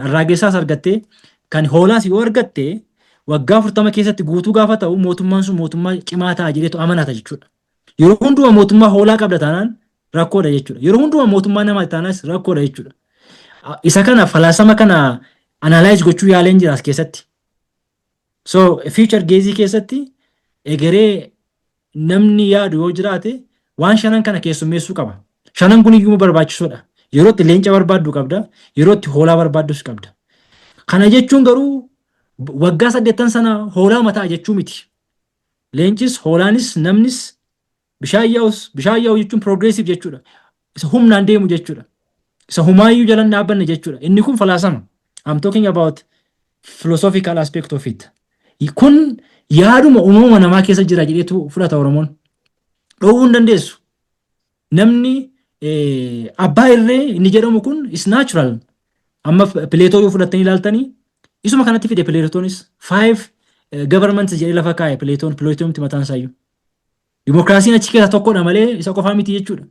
arraageessaas argattee, kan hoolaas yoo argatte, waggaa 40 keessatti guutuu gaafa ta'u mootummaan sun mootummaa cimaa ta'a jedheetu amanata jechuudha. Yeroo hundumaa mootummaa hoolaa qabda taanaan rakkoodha jechuudha. Yeroo hundumaa mootummaa namaa taanaanis rakkoodha jechuudha. Isa kana falaasama kana analyze gochuu yaaleen jira as keessatti. So future gaze keessatti egeree namni yaadu yoo jiraate waan shanan kana keessummeessuu qaba. Shanan kun iyyuu barbaachisoodha. Yeroo itti leenca barbaaddu qabda, yeroo itti hoolaa barbaaddus qabda. Kana jechuun garuu waggaa 80 sana hoolaa mataa jechuu miti. Leencis, hoolaanis, namnis, bishaan yaa'us, bishaan yaa'u jechuun progressive jechuudha. Isa humnaan deemu jechuudha. Isa humaayyuu jalan dhaabbanne jechuudha. Inni kun falaasama. I'm talking about philosophical aspect of it. Kun yaaduma uumama namaa keessa jira jedheetu fudhata Oromoon. Dhoowwuu hin dandeessu. Namni abbaa irree inni jedhamu kun is natural. Amma Pileetoo yoo fudhattanii ilaaltanii isuma kanatti fide. Pileetoonis five governments jedhee lafa kaa'e Pileetoon, Pileetoomti mataan isaayyuu. Dimookiraasiin achi keessa tokkodha malee isa qofaa miti jechuudha.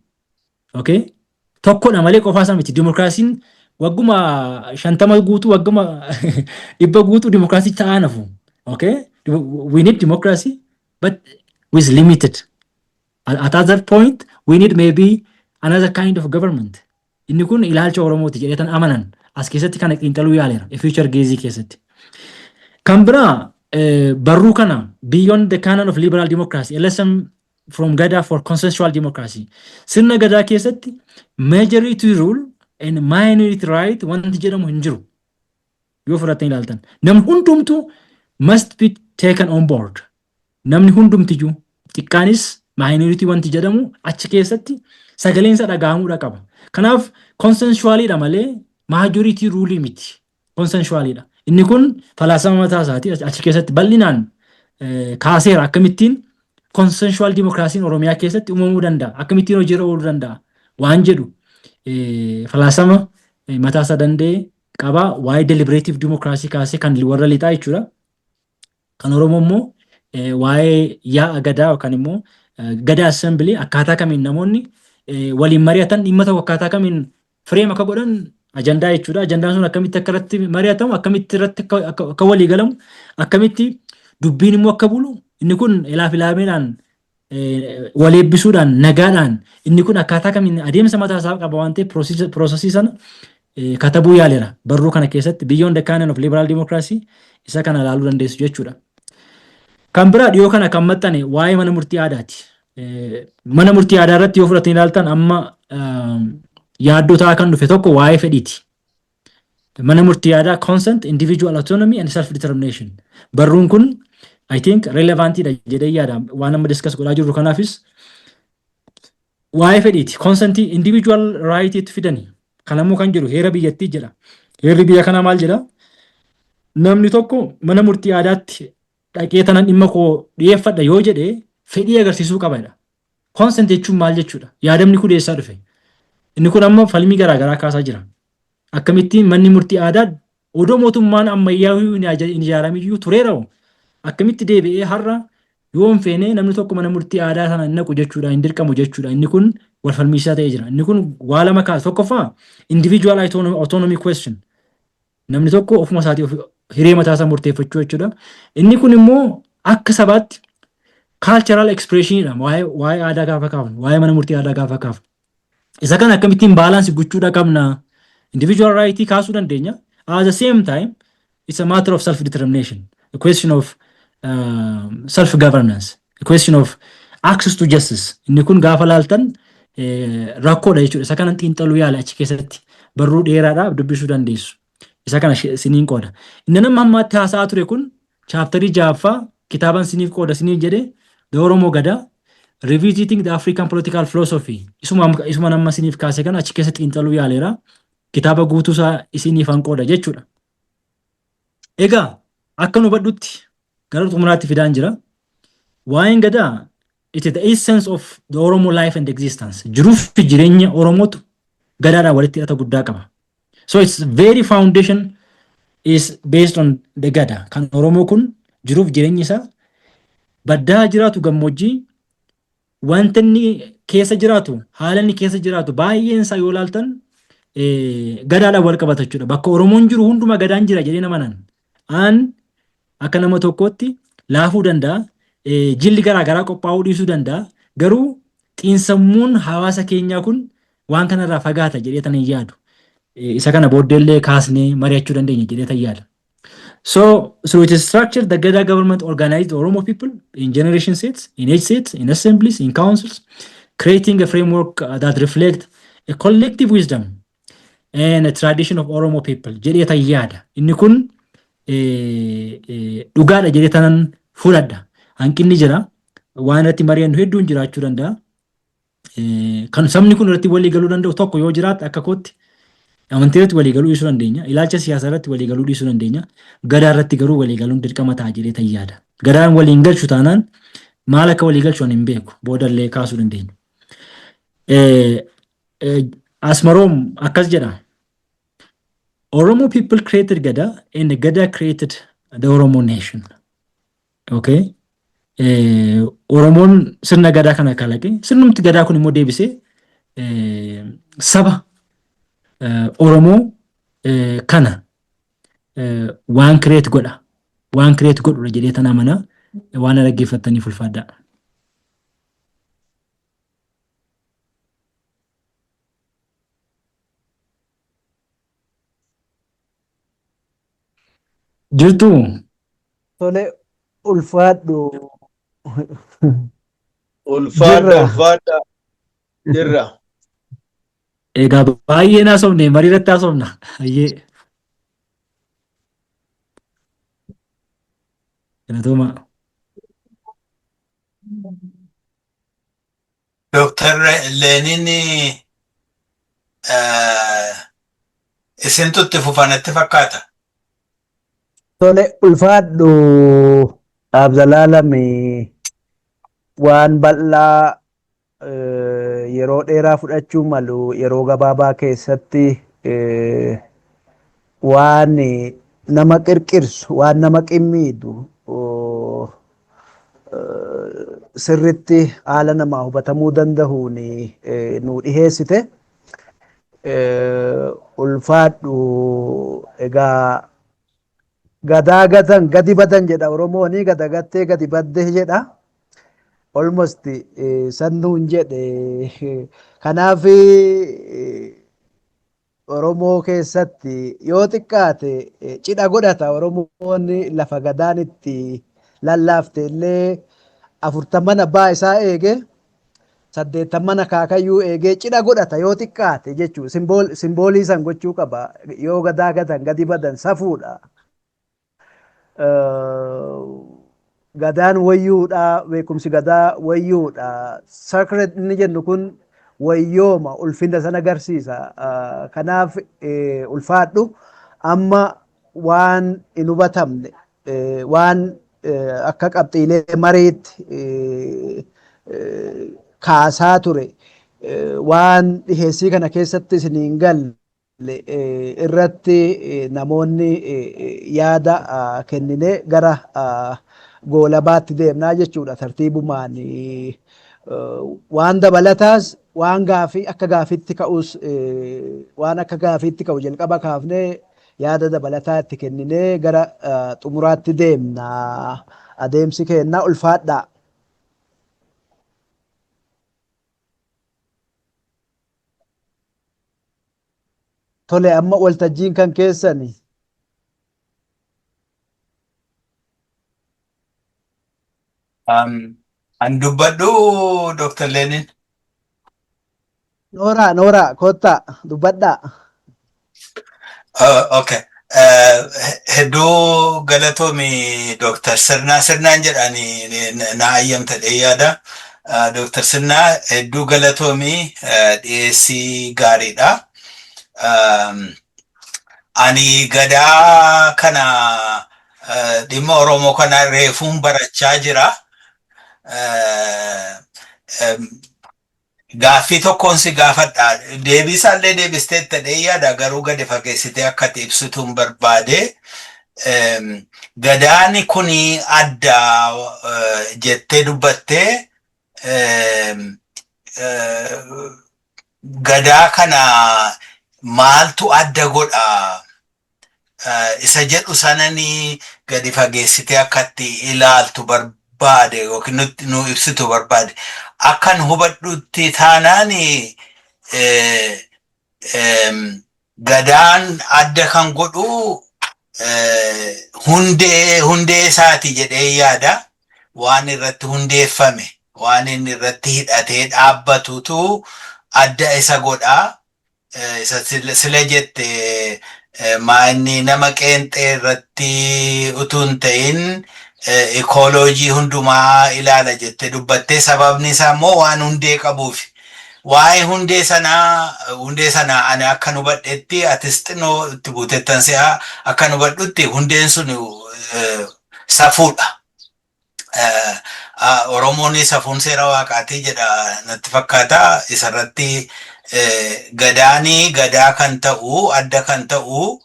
Okay? Tokkodha malee qofaa isaa miti. Dimookiraasiin wagguma 50 guutuu, wagguma 100 guutuu dimookiraasii ta'aa nafu. Okay? We need democracy but with limited. At other point we need maybe another kind of government. Inni kun ilaalcha Oromooti jedhee amanan as keessatti kana xiinxaluu yaaleera future gaze keessatti. Kan biraa barruu kana, Beyond the Canon of Liberal Democracy: A Lesson from Gada for Consensual Democracy. Sirna Gadaa keessatti majority rule and minority right wanti jedhamu hin jiru. Yoo fudhattanii ilaaltan. Namni hundumtu must be taken on board. Namni hundumtiyyuu xiqqaanis Minority wanti jedhamu achi keessatti sagaleen isaa dhaga'amuudha qaba. Kanaaf consensualidha malee majority rule miti. Consensualidha. Inni kun falaasama mataa isaati achi keessatti bal'inaan kaaseera akkamittiin consensual dimokiraasiin Oromiyaa keessatti uumamuu danda'a, akkamittiin hojiirra ooluu danda'a waan jedhu falaasama mataa isaa danda'e qaba. Waa'ee deliberative dimokiraasii kaasee kan warra lixaa jechuudha. Kan Oromoo immoo waa'ee yaa'a gadaa yookaan immoo gadaa assembly akkaataa kamiin namoonni waliin mari'atan dhimma tokko akkaataa kamiin frame akka godhan ajandaa jechuudha. Ajandaan sun akkamitti akka irratti mari'atamu, akkamitti irratti akka walii galamu, akkamitti dubbiin immoo akka bulu inni kun ilaaf ilaameedhaan wal eebbisuudhaan nagaadhaan inni kun akkaataa kamiin adeemsa mataa isaa qaba waan ta'eef processii sana katabuu yaaleera. Barruu kana keessatti Beyond the Canon of Liberal Democracy isa kana ilaaluu dandeessu jechuudha. Kan biraa dhiyoo kana kan maxxane waa'ee mana murtii aadaati. Mana murtii aadaa irratti yoo fudhatanii ilaaltan amma yaaddoo ta'aa kan dhufe tokko waa'ee fedhiiti. Mana murtii aadaa consent, individual autonomy and self determination. Barruun kun I think relevantidha jedhee yaada waan amma discuss godhaa jirru kanaafis waa'ee fedhiiti. Consentii individual right itti fidani. Kanammoo kan jedhu heera biyyattii jedha. Heerri biyya kanaa maal jedha? Namni tokko mana murtii aadaatti dhaqee tanan dhimma koo dhiyeeffadha yoo jedhe fedhii agarsiisuu qaba jedha. Consent jechuun maal jechuudha? Yaadamni kun eessaa dhufe? Inni kun amma falmii garaagaraa kaasaa jira. Akkamittiin manni murtii aadaa odoo mootummaan ammayyaa hin ijaaramiyyuu tureera hoo? Akkamitti deebi'ee har'a yoo hin feene namni tokko mana murtii aadaa sana hin naqu jechuudha, hin dirqamu jechuudha. Inni kun wal falmiisaa ta'ee jira. Inni kun waa lama kaasa. Tokkoffaa individual autonomy question. Namni tokko ofuma isaatii hiree mataa isaa murteeffachuu jechuudha. Inni kun immoo akka sabaatti cultural expressionidha. Waa'ee aadaa gaafa kaafnu, waa'ee mana murtii aadaa gaafa kaafnu. Isa kana akkamittiin balance gochuudha qabna. Individual right kaasuu dandeenya. At the same time, it's a matter of self determination, a question of self governance, a question of access to justice. Inni kun gaafa laaltan rakkoodha jechuudha. Isa kana xiinxaluu yaala achi keessatti barruu dheeraadhaaf dubbisuu dandeessu. Isa kana siniin qooda. Inni nama ammaatti haasa'aa ture kun chapterii ja'affaa kitaaban siniif qooda siniif jedhe The Oromoo Gadaa Revisiting the African Political Philosophy isuma nama siniif kaase kana achi keessatti xiinxaluu yaaleera. Kitaaba guutuusaa isiniifan qooda jechuudha. Egaa akka nu hubadhutti gara xumuraatti fidaan jira. Waa'een gadaa it is the essence of the Oromo life and existence. Jiruuf fi jireenya Oromootu gadaadhaan walitti hidhata guddaa qaba. So its very foundation is based on the Gada. Kan Oromoo kun jiruuf jireenyi isaa baddaa jiraatu gammoojjii wanta inni keessa jiraatu haala inni keessa jiraatu baay'een isaa yoo ilaaltan gadaadhaan wal qabata jechuudha. Bakka Oromoon jiru hunduma gadaan jira jedhee nama nan. Aan akka nama tokkootti laafuu danda'a. Jilli garaa garaa qophaa'uu dhiisuu danda'a. Garuu xiinsammuun hawaasa keenyaa kun waan kanarraa fagaata jedhee tan hin yaadu. Isa kana booddeellee kaasnee mari'achuu dandeenya jedhee tan yaada. So, through its structure, the Gada government organized the Oromo people in generation sets, in age sets, in assemblies, in councils, creating a framework that reflect a collective wisdom and a tradition of Oromo people. Jedhee tan yaada. Inni kun dhugaadha jedhee tanan fudhadha. Hanqinni jira. Waan irratti mari'annu hedduun jiraachuu danda'a. Kan sabni kun irratti walii galuu danda'u tokko yoo jiraate akka kootti amantii irratti walii galuu dhiisuu dandeenya. Ilaalcha siyaasaa irratti walii galuu dhiisuu dandeenya. Gadaa irratti garuu walii galuun dirqama ta'a jedhee tan yaada. Gadaan waliin galchu taanaan maal akka walii galchu ani hin beeku. Boodallee kaasuu dandeenya. Asmaroom akkas jedha. Oromo people created Gada and the Gada created the Oromo nation. Okay. Oromoon sirna gadaa kana kalaqe. Sirnumti gadaa kun immoo deebisee saba Oromoo kana waan create godha. Waan create godhudha jedhee tan amana. Waan dhaggeeffattaniif ulfaadhaa. Jirtuu? Tole ulfaadhu. Ulfaadha Jirra. Ulfaadha jirra. Egaa baay'een haasofne marii irratti haasofna. Hayyee. Galatooma. Dooktar Leeniin isintu itti fufa natti fakkaata. Tole, ulfaadhu Abzalaalam, waan bal'aa yeroo dheeraa fudhachuu malu yeroo gabaabaa keessatti waan nama qirqirsu, waan nama qimmiidu, sirritti haala namaa hubatamuu danda'uun nu dhiheessite. Ulfaadhu. Egaa gadaa gatan gadi badan jedha Oromooni, gada gattee gadi badde jedha. Almost sannuun jedhe. Kanaaf Oromoo keessatti yoo xiqqaate cidha godhata Oromoon. Lafa gadaan itti lallaafte illee 40n abbaa isaa eege, 80n akaakayyuu eegee cidha godhata yoo xiqqaate jechuudha. Symbolii san gochuu qaba. Yoo gadaa gatan gadi badan, safuudha. Gadaan wayyuudha, beekumsi gadaa wayyuudha. Sacred inni jennu kun wayyooma, ulfina sana agarsiisa. Kanaaf ulfaadhu. Amma waan hin hubatamne, waan akka qabxiilee mariitti kaasaa ture, waan dhiheessii kana keessatti isin hin galle irratti namoonni yaada kennine gara goolabaatti deemnaa jechuudha tartiibumaan. Waan dabalataas, waan gaafii akka gaafiitti ka'us, waan akka gaafiitti ka'u jalqaba kaafnee yaada dabalataa itti kenninee gara xumuraatti deemna. Adeemsi kennaa, ulfaadhaa. Tole, amma waltajjiin kan keessani. An dubbadhu, Dr. Lenin. Nooraa, nooraa, kottaa dubbadhaa. Okay. Hedduu galatoomi, Dr. Sirnaa. Sirnaan jedhani na ayyamta dhee yaada. Dr. Sirnaa, hedduu galatoomi, dhiyeessii gaariidha. Ani gadaa kana, dhimma Oromoo kana reefuun barachaa jira. Gaaffii tokkoon si gaafadha. Deebii isaallee deebisteetta dhee yaada, garuu gadi fageessitee akka ati ibsituun barbaade. Gadaani kuni adda jettee dubbattee, gadaa kana maaltu adda godha? Isa jedhu sananii gadi fageessitee akka itti ilaaltu barbaade yookiin nutti nu ibsitu barbaade. Akkan hubadhutti taanaan gadaan adda kan godhu hundee isaati jedhee yaada. Waan irratti hundeeffame, waan inni irratti hidhatee dhaabbatutu adda isa godha. Isa sila jette, maa inni nama qeenxee irratti utuu hin ta'in ecology hundumaa ilaala jette dubbattee, sababni isaa immoo waan hundee qabuuf. Waa'ee hundee sanaa ani akka hubadhetti, atis xinnoo itti buutettan si'a, akka hubadhutti hundeen sun safuudha. Oromoon safuun seera waaqaatii jedha natti fakkaata. Isarratti gadaanii gadaa kan ta'u, adda kan ta'u,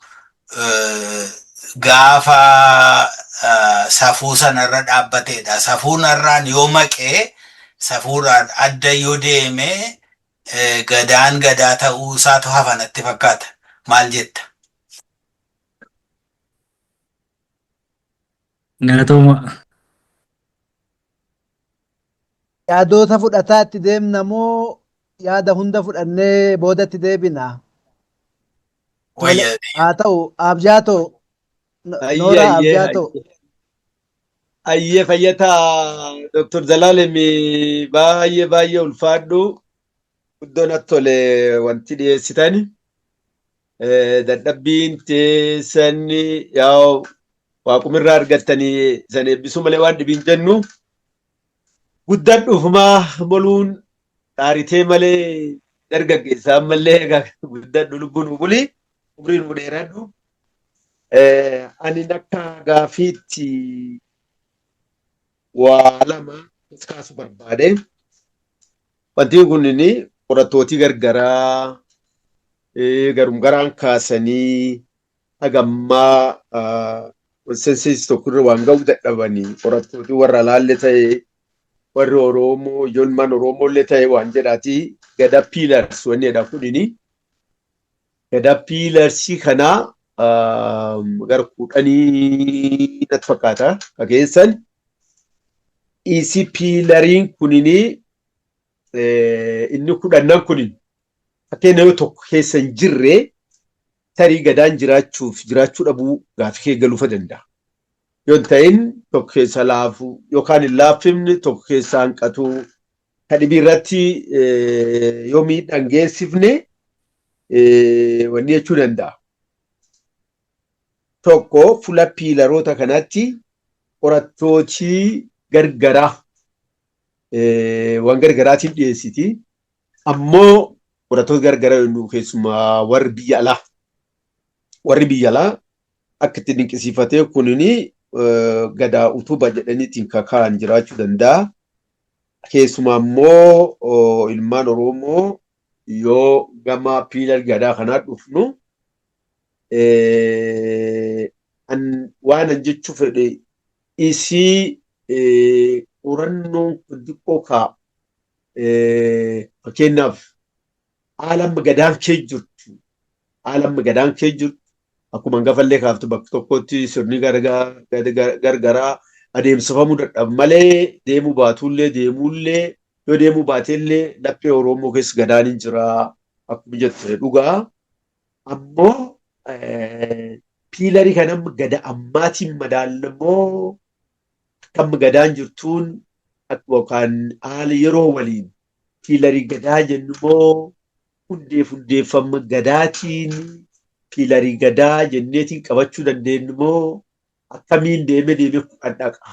gaafa safuu sanarra dhaabbateedha. Safuun irraan yoo maqee, safuudhaan adda yoo deeme, gadaan gadaa ta'uu isaatu hafa natti fakkaata. Maal jetta? Galatooma. Yaadota fudhataa itti deemna moo yaada hunda fudhannee boodatti deebina? Tole, Wayya. haa ta'u, abjaatoo, Ayyee, Nooraa, ayyee, abjaatoo. Ayyee, fayyataa Dr. Zalaalem, baay'ee baay'ee ulfaadhu. Guddoo natti tole wanti dhiyeessitani. Dadhabbiin teessan yaa waaqumirraa argattanii san eebbisuu malee waan dhibiin jennu. Guddadhuufumaa moluun. Xaaritee malee dargaggeessa ammallee egaa guddadhu, lubbuu nu buli, umrii nu dheeradhu. Ani akka gaafiitti waa lama as kaasu barbaade. Wanti kunniin qorattootii gargaraa garum garaan kaasanii hagammaa consensus tokko irra waan ga'uu dadhabanii, qorattootii warra alaallee ta'e, warri Oromoo, ijoolleen Oromoo illee ta'e waan jedhaati, gada pillars wanni jedha kunini. Gada pillarsii kana gara 10 natti fakkaata ka keessan. Isi pillariin kunini inni kudhannan kunin fakkeenya yoo tokko keessa hin jirre, tarii gadaan jiraachuuf jiraachuu dhabuu gaafii kee galuufa danda'a. Yoo hin ta'in tokko keessa laafu yookaan hin laaffifne, tokko keessa hanqatu, ka dhibii irratti yoo miidhaan geessifne wanni jechuu danda'a. Tokko fuula pillaroota kanatti qorattootii gargaraa waan gargaraatiin dhiyeessiti. Ammoo qorattoota gargaraa yoo keessumaa warri biyya alaa, warri biyya alaa akka itti dinqisiifatee kunini gadaa utuba jedhaniitiin kakaan jiraachuu danda'a. Keessumaa immoo ilmaan Oromoo yoo gama pillar gadaa kanaa dhufnu, waan an jechuu fedhe isii qorannoon kun xiqqoo kaa fakkeenyaaf haala amma gadaan kee jirtu, haala amma gadaan kee jirtu, akkuma hangafallee kaaftu, bakka tokkotti sirni gargaraa adeemsifamuu dadhabu malee, deemuu baatullee, deemuullee yoo deemuu baatellee, laphee Oromoo keessa gadaan hin jira akkuma jette dhugaa. Ammoo pillarii kan amma gada ammaatiin madaallamoo, akkam gadaan jirtuun yookaan haala yeroo waliin pillarii gadaa jennu moo, hundeef hundeeffama gadaatiin pillarii gadaa jenneetiin qabachuu dandeenyu moo, akkamiin deemee deemee 10 dhaqa?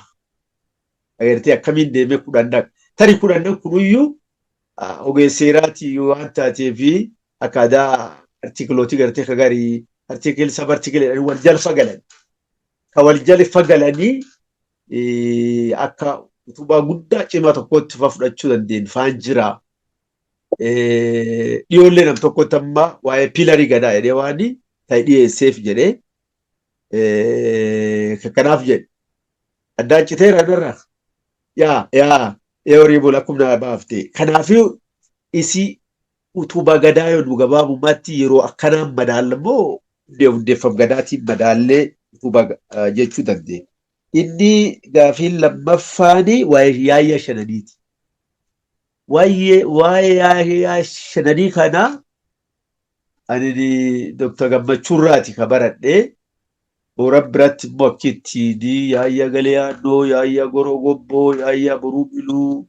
Agartee, akkamiin deemee 10 dhaqa? Tarii kudhannan kunuyyuu ogeessa seeraatii waan taateefi akkaataa articleootii gartee ka garii article sub article jedhanii wal jala fagalan. Ka wal jala fagalanii akka utubaa guddaa cimaa tokkotti fa fudhachuu dandeenyu faan jira. Dhiyoollee nam tokkotti amma waa'ee pillarii gadaa jedhee waan ta'e dhiyeesseef jedhee kanaaf jedhe. Addaan citeera irra. Yaa yaa horii bula akkuma na baafte. Kanaafuu isii utubaa gadaa yoo nu gabaabumatti yeroo akkanaan madaallamoo hundee hundeeffam gadaatiin madaallee utubaa jechuu dandeenya. Inni gaafiin lammaffaani waa'ee yaayya shananiiti. Waa'ee yaayya shananii kana ani Dr. Gammachuurraati ka baradhee. Booran biratti immoo akki ittiin yaayya galee yaadnoo, yaayya goroo gobboo, yaayya boruu biluu,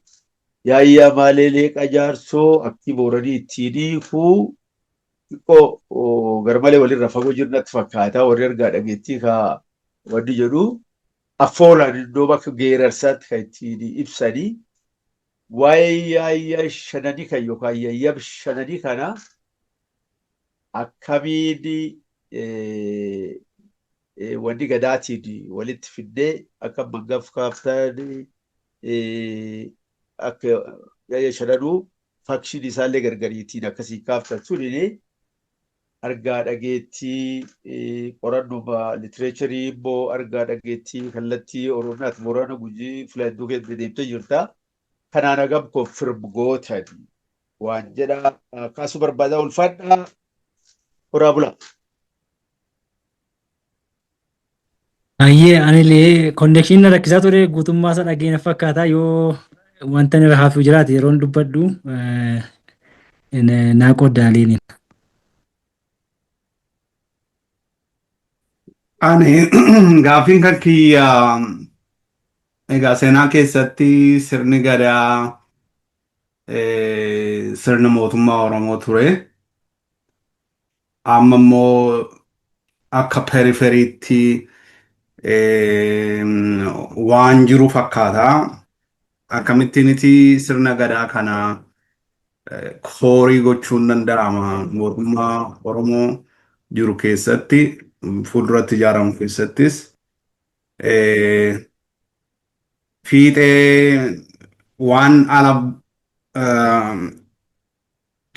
yaayya maalee leeqa jaarsoo akki booranii ittiin hiikuu xiqqoo garmalee walirra fagoo jiru natti fakkaata. Warri argaa dhageettii ka wanni jedhu affoolaan iddoo bakka geerarsaatti kan ittiin ibsanii. Waa'ee yaayya shananii kan yookaan yayyab shananii kana akkamiin wanni gadaatiin walitti fiddee akka mangaf kaaftan, akka yaayya shananuu function isaallee gargariitiin akkasii kaaftan sunini argaa dhageettii qorannuma literaturii immoo argaa dhageettii kallattii Oromiyaati, Boorana, Gujii fila hedduu keessa deemtee jirta. Kanaan hagam confirm gootani waan jedha kaasuu barbaadaa. Ulfaadhaa, horaa bulaa. Baay'ee anillee connection na rakkisaa ture, guutummaa isaa dhageenya fakkaata. Yoo wanta inni irra hafu jiraate yeroon dubbadhu naa qoddaaliin. Ani gaaffiin kan kiyya egaa seenaa keessatti sirni gadaa sirna mootummaa Oromoo ture. Amma immoo akka peripherytti waan jiru fakkaata. Akkamittiiniti sirna gadaa kana Core gochuun danda'ama mootummaa Oromoo jiru keessatti, fuulduratti ijaaramu keessattis, fiixee waan ala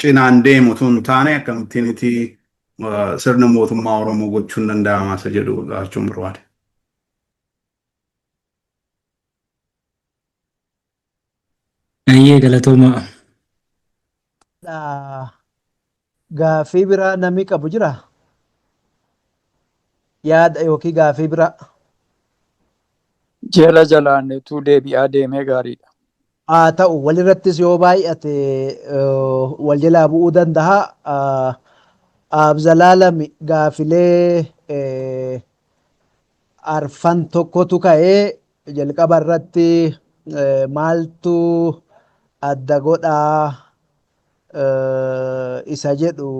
cinaan deemu tun taane akkamittiin itti sirna mootummaa Oromoo gochuun danda'ama isa jedhu gaafachuun barbaade. Ayyee, galatoomaa. Gaaffii biraa namni qabu jira? Yaada yookiin gaaffii biraa? Jala jalaan utuu deebi'aa deemee gaariidha. Haa ta'u, walirrattis yoo baay'ate wal jalaa bu'uu danda'a. Abzalaalami, gaafilee arfan tokkotu ka'ee. Jalqaba irratti maaltu adda godhaa isa jedhu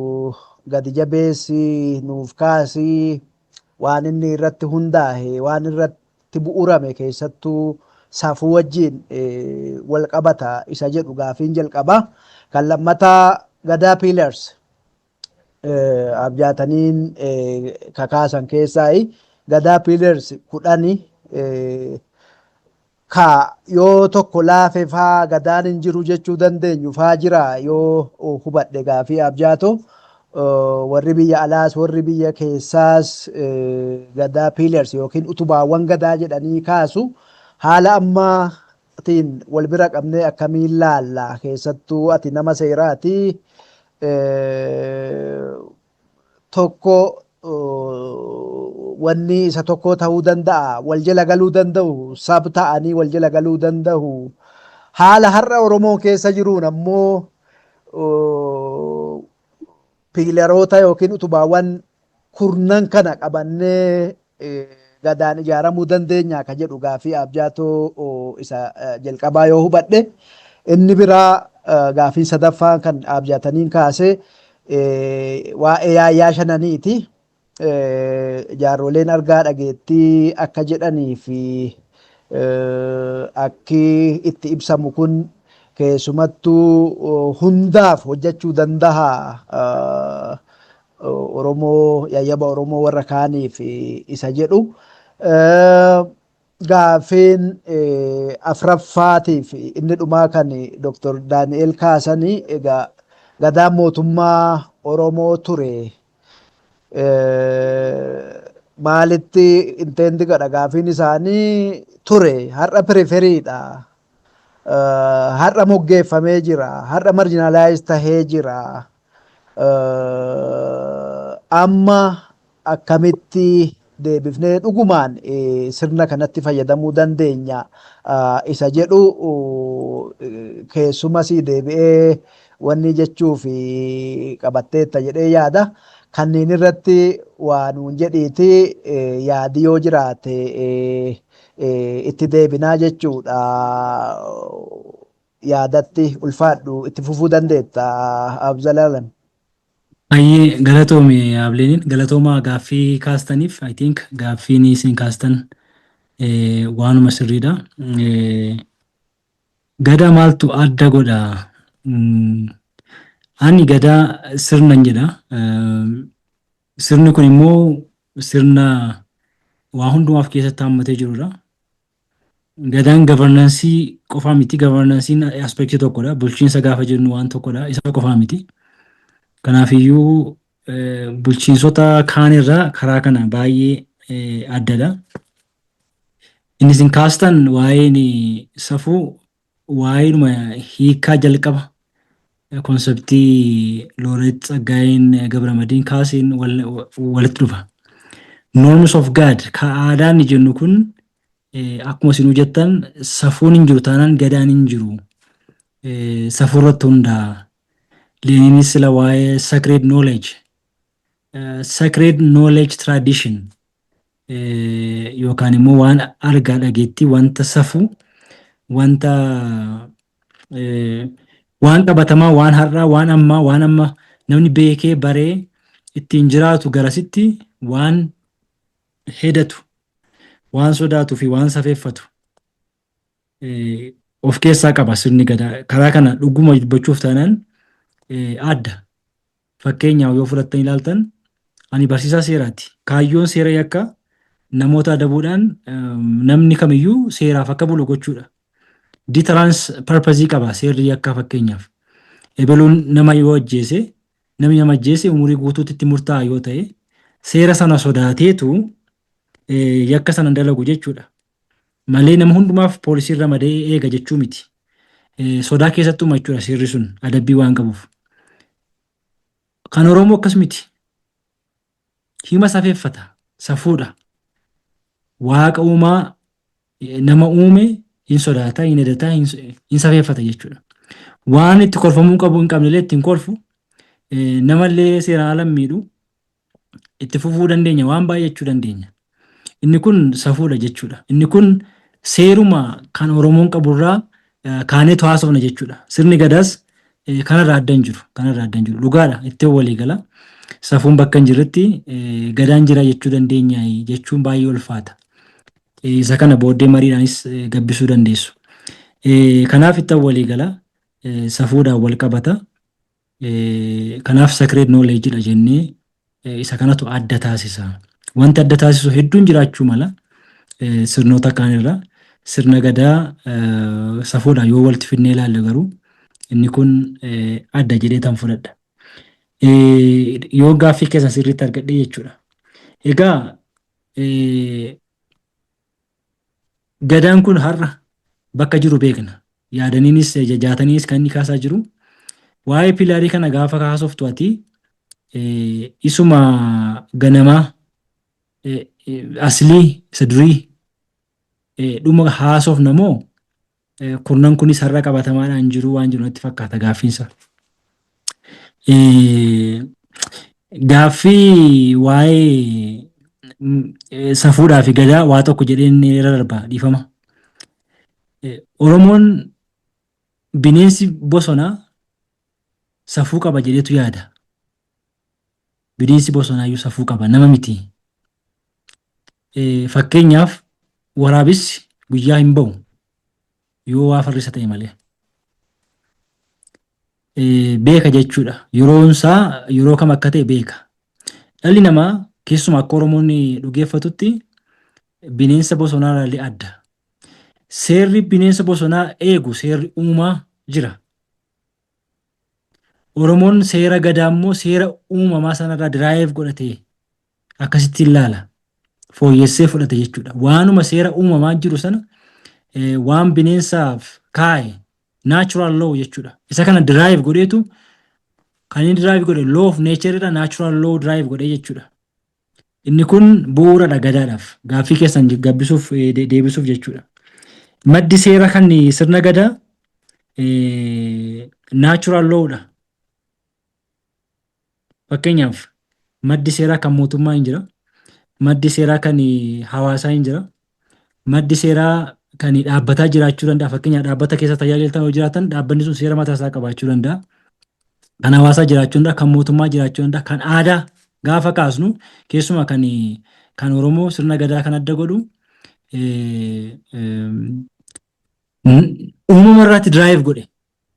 gadi jabeessi nuuf kaasii, waan inni irratti hundaa'e, waan irratti bu'urame, keessattuu safuu wajjin wal qabata isa jedhu gaafiin jalqaba. Kan lammataa Gadaa pillars abjaataniin kakaasan keessaa Gadaa pillars 10 ka yoo tokko laafe faa gadaan hin jiru jechuu dandeenyu faa jira yoo hubadhe gaafii abjaatu. Warri biyya alaas warri biyya keessaas Gadaa pillars yookiin utubaawwan gadaa jedhanii kaasu. Haala ammaatiin wal bira qabnee akkamiin laalla? Keessattuu ati nama seeraati. Tokko wanni isa tokko ta'uu danda'a, wal jala galuu danda'u, sab ta'anii wal jala galuu danda'u. Haala har'a Oromoo keessa jiruun ammoo pillaroota yookiin utubaawwan kurnan kana qabannee gadaan ijaaramuu dandeenya ka jedhu gaafii abjaatoo isa jalqabaa yoo hubadhe. Inni biraa gaafii sadaffaan kan abjaataniin kaase waa'ee yaayyaa shananiiti. Jaarroleen argaa dhageettii akka jedhanii fi akki itti ibsamu kun keessumattuu hundaaf hojjechuu danda'a, Oromoo yayyaba Oromoo warra kaaniif isa jedhu. Gaaffiin afraffaatiif inni dhumaa kan Dr. Daani'el kaasanii, egaa gadaan mootummaa Oromoo ture. Maalitti intend godha gaaffiin isaanii? Ture, har'a peripherydha. Har'a moggeeffamee jira. Har'a marginalize tahee jira. Amma akkamitti deebifnee dhugumaan sirna kanatti fayyadamuu dandeenya isa jedhu keessumas deebi'ee wanni jechuuf qabatteetta jedhee yaada. Kanneen irratti waa nuun jedhiiti yaadi yoo jiraate itti deebinaa jechuudha. Yaadatti ulfaadhu, itti fufuu dandeetta, Abzalaalam. Baay'ee galatoome Ableeniin, galatoomaa gaaffii kaastaniif. I think gaaffiin isin kaastan waanuma sirriidha. Gadaa maaltu adda godha? Ani gadaa sirnan jedha. Sirni kun immoo sirna waa hundumaaf keessatti hammatee jirudha. Gadaan governance qofaa miti. Governanceiin aspectii tokkodha. Bulchiinsa gaafa jennu waan tokkodha. Isa qofaa miti. Kanaafiyyuu bulchiinsota kaanirraa karaa kana baay'ee addadha. Inni isin kaastan waa'een safuu waa'eedhuma hiikaa jalqaba conceptii Looreet Tsaggaayeen Gabramadiin kaaseen walitti dhufa. Norms of God ka aadaan jennu kun, akkuma isinuu jettan, safuun hin jiru taanaan gadaan hin jiru. Safuu irratti hundaa'a. Leeniinis sila waa'ee sacred knowledge tradition yookaan immoo waan argaa dhageettii, wanta safuu, wanta waan qabatamaa, waan har'aa, waan ammaa, waan amma namni beekee baree ittiin jiraatu garasitti waan hedatu, waan sodaatuu fi waan safeeffatu of keessaa qaba sirni gadaa. Karaa kana dhuguma dubbachuuf taanaan adda. Fakkeenyaaf yoo fudhattan ilaaltan, ani barsiisaa seeraati. Kaayyoon seera yakka namoota adabuudhaan namni kamiyyuu seeraaf akka bulu gochuudha. Deterrence purpose qaba seerri yakkaa fakkeenyaaf. Ebeluun nama yoo ajjeese, namni nama ajjeese umurii guutuutti itti murtaa'a yoo ta'e, seera sana sodaateetu yakka sana dalagu jechuudha. Malee nama hundumaaf poolisiin ramadee eega jechuu miti. Sodaa keessattuu jechuudha seerri sun adabbii waan qabuuf. Kan Oromoo akkas miti. Hima safeeffata. Safuudha. Waaqa uumaa nama uume hin sodaata, hin edataa, hin safeeffata jechuudha. Waan itti kolfamuu qabu hin qabnellee ittiin kolfu, namallee seeraan ala hin miidhu, itti fufuu dandeenya, waan baay'ee jechuu dandeenya. Inni kun safuudha jechuudha. Inni kun seeruma kan Oromoon qaburraa kaaneetu haasofna jechuudha. Sirni Gadaas kanarraa adda hin jiru. Kanarraa adda hin jiru. Dhugaadha. Itti walii gala. Safuun bakka hin jirretti Gadaan jira jechuu dandeenya jechuun baay'ee ulfaata. Isa kana booddee mariidhaanis gabbisuu dandeessu. Kanaaf itti walii gala. Safuudhaan wal qabata. Kanaaf sacred knowledge dha jennee isa kanatu adda taasisa. Wanti adda taasisu hedduun jiraachuu mala. Sirnoota kaanirra sirna Gadaa safuudhaan yoo walitti fidnee ilaalle garuu inni kun adda jedhee tan fudhadha. Yoo gaaffii keessan sirriitti argadhe jechuudha. Egaa Gadaan kun har'a bakka jiru beekna. Yaadaniinis jaataniinis kan inni kaasaa jiru. Waa'ee pillarii kana gaafa kaasoftu ati isuma ganamaa aslii isa durii dhuma haasofna moo kurnan kunis har'a qabatamaadhaan jiru waan jiru natti fakkaata gaaffiinsa. Gaaffii waa'ee safuudhaa fi Gadaa waa tokko jedheen irra darba, dhiifama. Oromoon bineensi bosonaa safuu qaba jedheetu yaada. Bineensi bosonaayyuu safuu qaba, nama miti. Fakkeenyaaf waraabessi guyyaa hin ba'u yoo waa farrisa ta'e malee. Beeka jechuudha. Yeroon isaa yeroo kam akka ta'e beeka. Dhalli namaa keessumaa akka Oromoon dhugeeffatutti bineensa bosonaa irraa illee adda. Seerri bineensa bosonaa eegu, seerri uumaa jira. Oromoon seera Gadaa immoo seera uumamaa sanarraa derive godhatee akkasitti ilaala. Fooyyessee fudhate jechuudha. Waanuma seera uumamaa jiru sana, waan bineensaaf kaa'e, natural law jechuudha. Isa kana derive godheetu, kan inni derive godhe law of nature irra natural law derive godhee jechuudha. Inni kun bu'uuradha Gadaadhaaf. Gaaffii keessan gabbisuuf, deebisuuf jechuudha. Maddi seera kan sirna Gadaa natural lawdha. Fakkeenyaaf maddi seeraa kan mootummaa hin jira. Maddi seeraa kan hawaasaa hin jira. Maddi seeraa kan dhaabbataa jiraachuu danda'a. Fakkeenyaaf dhaabbata keessa tajaajiltan yoo jiraatan, dhaabbanni sun seera mataa isaa qabaachuu danda'a. Kan hawaasaa jiraachuu danda'a, kan mootummaa jiraachuu danda'a, kan aadaa gaafa kaasnu keessumaa kan Oromoo sirna Gadaa kan adda godhu uumama irraatti derive godhe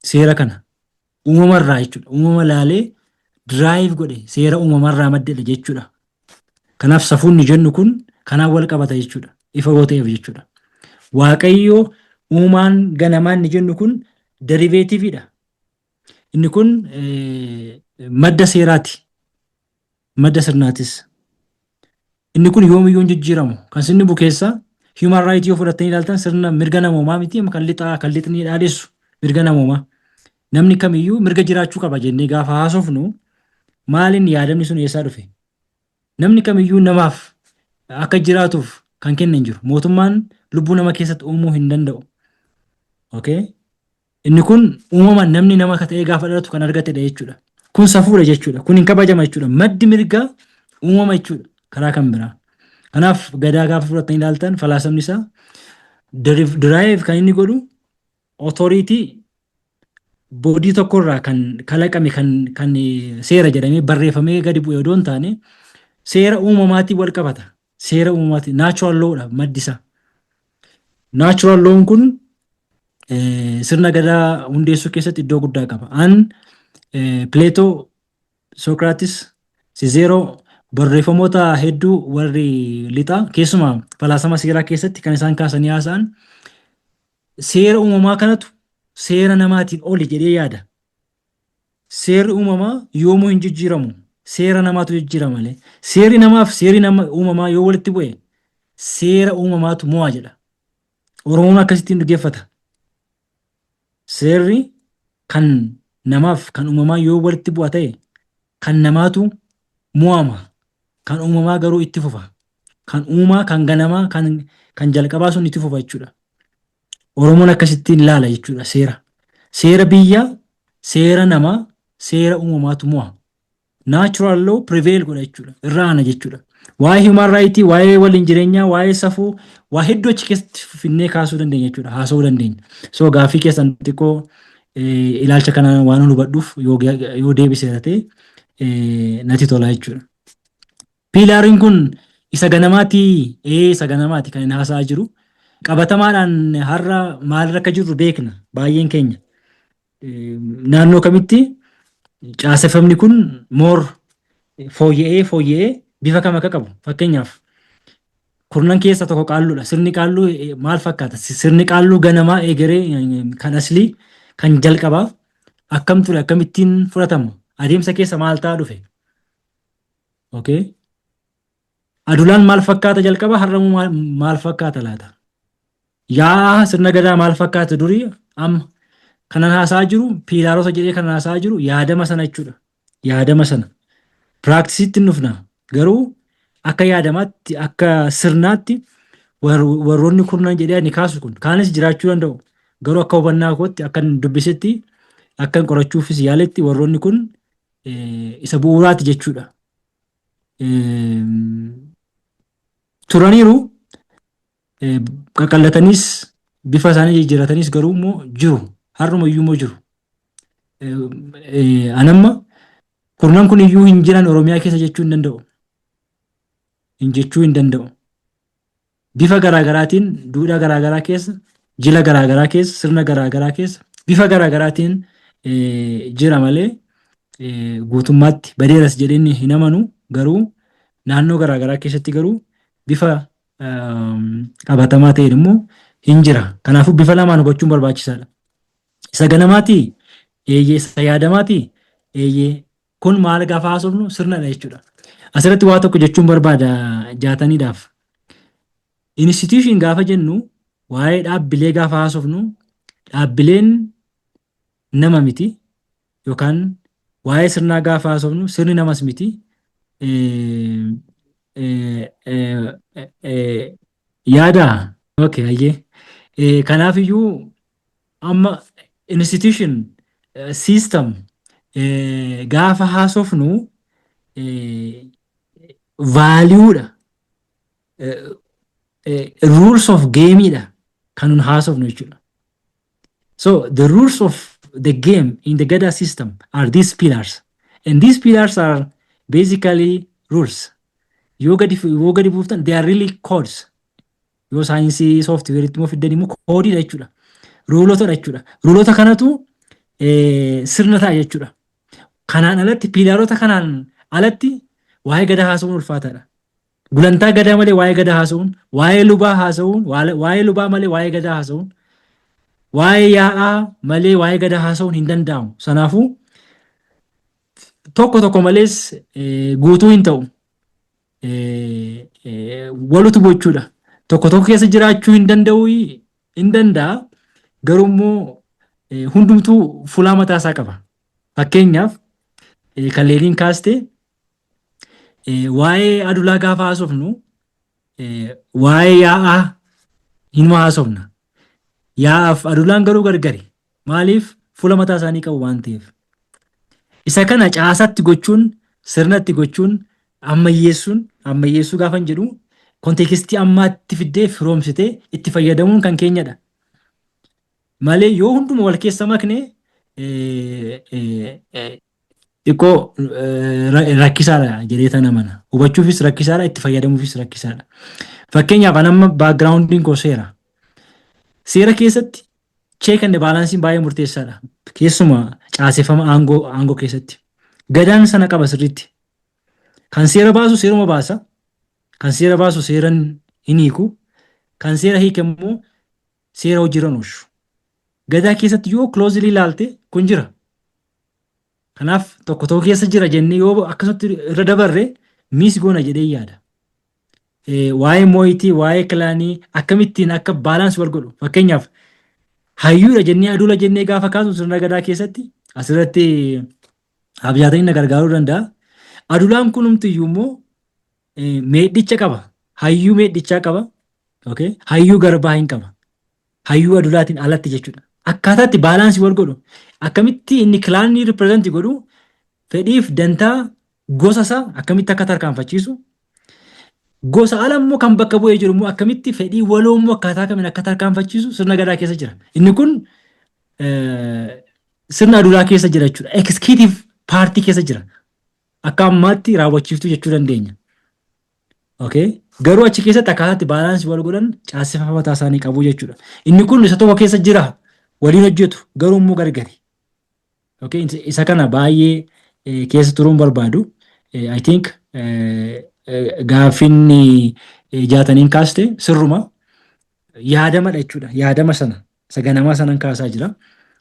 seera kana. Uumama irraa jechuudha. Uumama laalee derive godhe, seera uumamarraa maddedha jechuudha. Kanaaf safuun nu jennu kun kanaan wal qabata jechuudha. Ifa yoo ta'eef jechuudha. Waaqayyo uumaan ganamaan ni jennu kun derivativeidha. Inni kun madda seeraati. Madda sirnaatis. Inni kun yoomiyyuu hin jijjiiramu. Kan sirni bukeessa human right yoo fudhattanii ilaaltan, sirna mirga namoomaa miti kan lixaa, kan lixni dhaadessu mirga namoomaa. Namni kamiyyuu mirga jiraachuu qaba jennee gaafa haasofnu, maaliin yaadamni sun eessaa dhufe? Namni kamiyyuu namaaf akka jiraatuuf kan kenne hin jiru. Mootummaan lubbuu nama keessatti uumuu hin danda'u. Okay? Inni kun uumamaan namni nama akka ta'ee gaafa dhalatu kan argatedha jechuudha. Kun safuudha jechuudha. Kun hin kabajama jechuudha. Maddi mirgaa uumama jechuudha karaa kan biraa. Kanaaf Gadaa gaafa fudhatanii ilaaltan, falaasamni isaa derive kan inni godhu authority body tokkorraa kan kalaqame, kan seera jedhamee barreeffamee gadi bu'e odoo hin taane, seera uumamaatiin wal qabata. Seera uumamaatiin, natural lawdha maddi isaa. Natural lawn kun sirna Gadaa hundeessuu keessatti iddoo guddaa qaba. An Pileetoo, Sookiraatis, Sizeeroo, barreeffamoota hedduu warri lixaa keessumaa falaasama seeraa keessatti kan isaan kaasanii haasa'an seera uumamaa kanatu seera namaatiin oli jedhee yaada. Seerri uumamaa yoomuu hin jijjiiramu. Seera namaatu jijjiirama malee. Seerri namaaf seerri nama uumamaa yoo walitti bu'e, seera uumamaatu mo'a jedha. Oromoon akkasittiin dhugeeffata. Seerri kan namaaf kan uumamaa yoo walitti bu'a ta'e, kan namaatu mo'ama. Kan uumamaa garuu itti fufa. Kan uumaa, kan ganamaa, kan jalqabaa sun itti fufa jechuudha. Oromoon akkasittiin ilaala jechuudha seera. Seera biyyaa, seera namaa, seera uumamaatu mo'a. Natural law prevail godha jechuudha. Irra aana jechuudha. Waa'ee human right, waa'ee waliin jireenyaa, waa'ee safuu, waa hedduu achi keessatti finnee kaasuu dandeenya jechuudha. Haasa'uu dandeenya. So gaaffii keessan xiqqoo ilaalcha kanaan waan hubadhuuf yoo deebiseera ta'e natti tola jechuudha. Pillariin kun isa ganamaati, ee, isa ganamaati kan inni haasa'aa jiru. Qabatamaadhaan har'a maalirra akka jirru beekna baay'een keenya. Naannoo kamitti caaseffamni kun more fooyya'ee fooyya'ee bifa kam akka qabu, fakkeenyaaf kurnan keessa tokko qaalluudha. Sirni qaalluu maal fakkaata? Sirni qaalluu ganamaa egeree kan aslii kan jalqabaa akkam ture? Akkamittiin fudhatama? Adeemsa keessa maal ta'aa dhufe? Okay. Adulaan maal fakkaata jalqaba? Har'amuu maal fakkaata laata? Yaa sirna gadaa maal fakkaata durii, amma? Kanan haasa'aa jiru, pillarota jedhee kanan haasa'aa jiru yaadama sana jechuudha. Yaadama sana. Practiceitti hin dhufna. Garuu akka yaadamaatti, akka sirnaatti warroonni kurnan jedhee ani kaasu kun kaanis jiraachuu danda'u. Garuu akka hubannaa kootti, akka dubbisetti, akka qorachuufis yaaletti, warroonni kun isa bu'uuraati jechuudha. Turaniiru, qaqallataniis, bifa isaanii jijjiirrataniis, garuu immoo jiru. Har'uma iyyuu immoo jiru. Anamma kurnan kun iyyuu hin jiran Oromiyaa keessa jechuu hin danda'u. Hin jechuu hin danda'u. Bifa garaagaraatiin duudhaa garaagaraa keessa, jila garaagaraa keessa, sirna garaagaraa keessa bifa garaagaraatiin jira malee guutummaatti badeeras jedheen hin amanu. Garuu naannoo garaagaraa keessatti garuu bifa qabatamaa ta'een immoo hin jira. Kanaafuu bifa lamaan hubachuun barbaachisaadha. Isa ganamaatii? Eeyyee. Isa yaadamaatii? Eeyyee. Kun maal gaafa haasofnu sirnadha jechuudha. Asirratti waa tokko jechuun barbaada jaataniidhaaf. Institution gaafa jennu, waa'ee dhaabbilee gaafa haasofnu, dhaabbileen nama miti, yookaan waa'ee sirnaa gaafa haasofnu sirni namas miti. Yaada? Okay, hayyee. Kanaaf iyyuu amma institution, system gaafa haasofnu valuedha. Rules of gameidha kan nun haasofnu jechuudha. So the rules of the game in the Gada system are these pillars. And these pillars are basically rules. Yoo gadi buuftan, they are really codes. Yoo saayinsii softwareitti immoo fiddan immoo codeiidha jechuudha. Ruleotadha jechuudha. Ruleota kanatu sirna ta'a jechuudha. Kanaan alatti, pillarota kanaan alatti waa'ee gadaa haasa'uun ulfaataadha. Gulantaa gadaa malee waa'ee gadaa haasa'uun, waa'ee lubaa haasa'uun, waa'ee lubaa malee waa'ee gadaa haasa'uun, waa'ee yaa'aa malee waa'ee gadaa haasa'uun hin danda'amu. Sanaafuu tokko tokko malees guutuu hin ta'u. Walutu gochuudha. Tokko tokko keessa jiraachuu hin danda'u, hin danda'a. Garuu immoo hundumtuu fulaa mataa isaa qaba. Fakkeenyaaf kan Leeliin kaaste, waa'ee adulaa gaafa haasofnu waa'ee yaa'aa hinuma haasofna. Yaa'aaf adulaan garuu gargari. Maaliif? Fuula mataa isaanii qabu waan ta'eef. Isa kana caasatti gochuun, sirnatti gochuun, ammayyeessuun, ammayyeessuu gaafan jedhu contextii ammaatti fiddee firoomsitee itti fayyadamuun kan keenyadha. Malee yoo hunduma wal keessa makne xiqqoo rakkisaadha jedhee tan amana. Hubachuufis rakkisaadha, itti fayyadamuufis rakkisaadha. Fakkeenyaaf an amma backgroundiin koo seera. Seera keessatti Check and balanceiin baay'ee murteessaadha. Keessumaa caaseffama aangoo keessatti. Gadaan sana qaba sirriitti. Kan seera baasu seeruma baasa. Kan seera baasu seera hin hiiku. Kan seera hiike immoo seera hojiirra oolchu. Gadaa keessatti yoo closely ilaalte kun jira. Kanaaf tokko tokko keessa jira jennee yoo akkasumatti irra dabarre miss goona jedhee yaada. Waa'ee moiety, waa'ee clanii akkamittiin akka balance wal godhu. Fakkeenyaaf, hayyuudha jennee, adula jennee gaafa kaasu sirna gadaa keessatti asirratti abjaatanii na gargaaruu danda'a. Adulaan kunumtiyyuu immoo meedhicha qaba. Hayyuu meedhichaa qaba. Okay? Hayyuu garbaa hin qaba. Hayyuu adulaatiin alatti jechuudha. Akkaataa itti balance wal godhu. Akkamitti inni clanii represent godhu, fedhiif dantaa gosa isaa akkamitti akka tarkaanfachiisu. Gosa ala immoo kan bakka bu'ee jiru immoo akkamitti fedhii waloo immoo akkaataa kamiin akka tarkaanfachiisu sirna gadaa keessa jira. Inni kun sirna adulaa keessa jira jechuudha. Executive partii keessa jira. Akka ammaatti raawwachiiftuu jechuu dandeenya. Okay? Garuu achi keessatti akkaataa itti balance wal godhan caaseffama mataa isaanii qabu jechuudha. Inni kun isa tokko keessa jira, waliin hojjetu, garuu immoo gargari. Okay? Isa kana baay'ee keessa turuun barbaadu. I think gaaffinni jaataniin kaaste sirruma yaadamadha jechuudha. Yaadama sana isa ganamaa sanan kaasaa jira.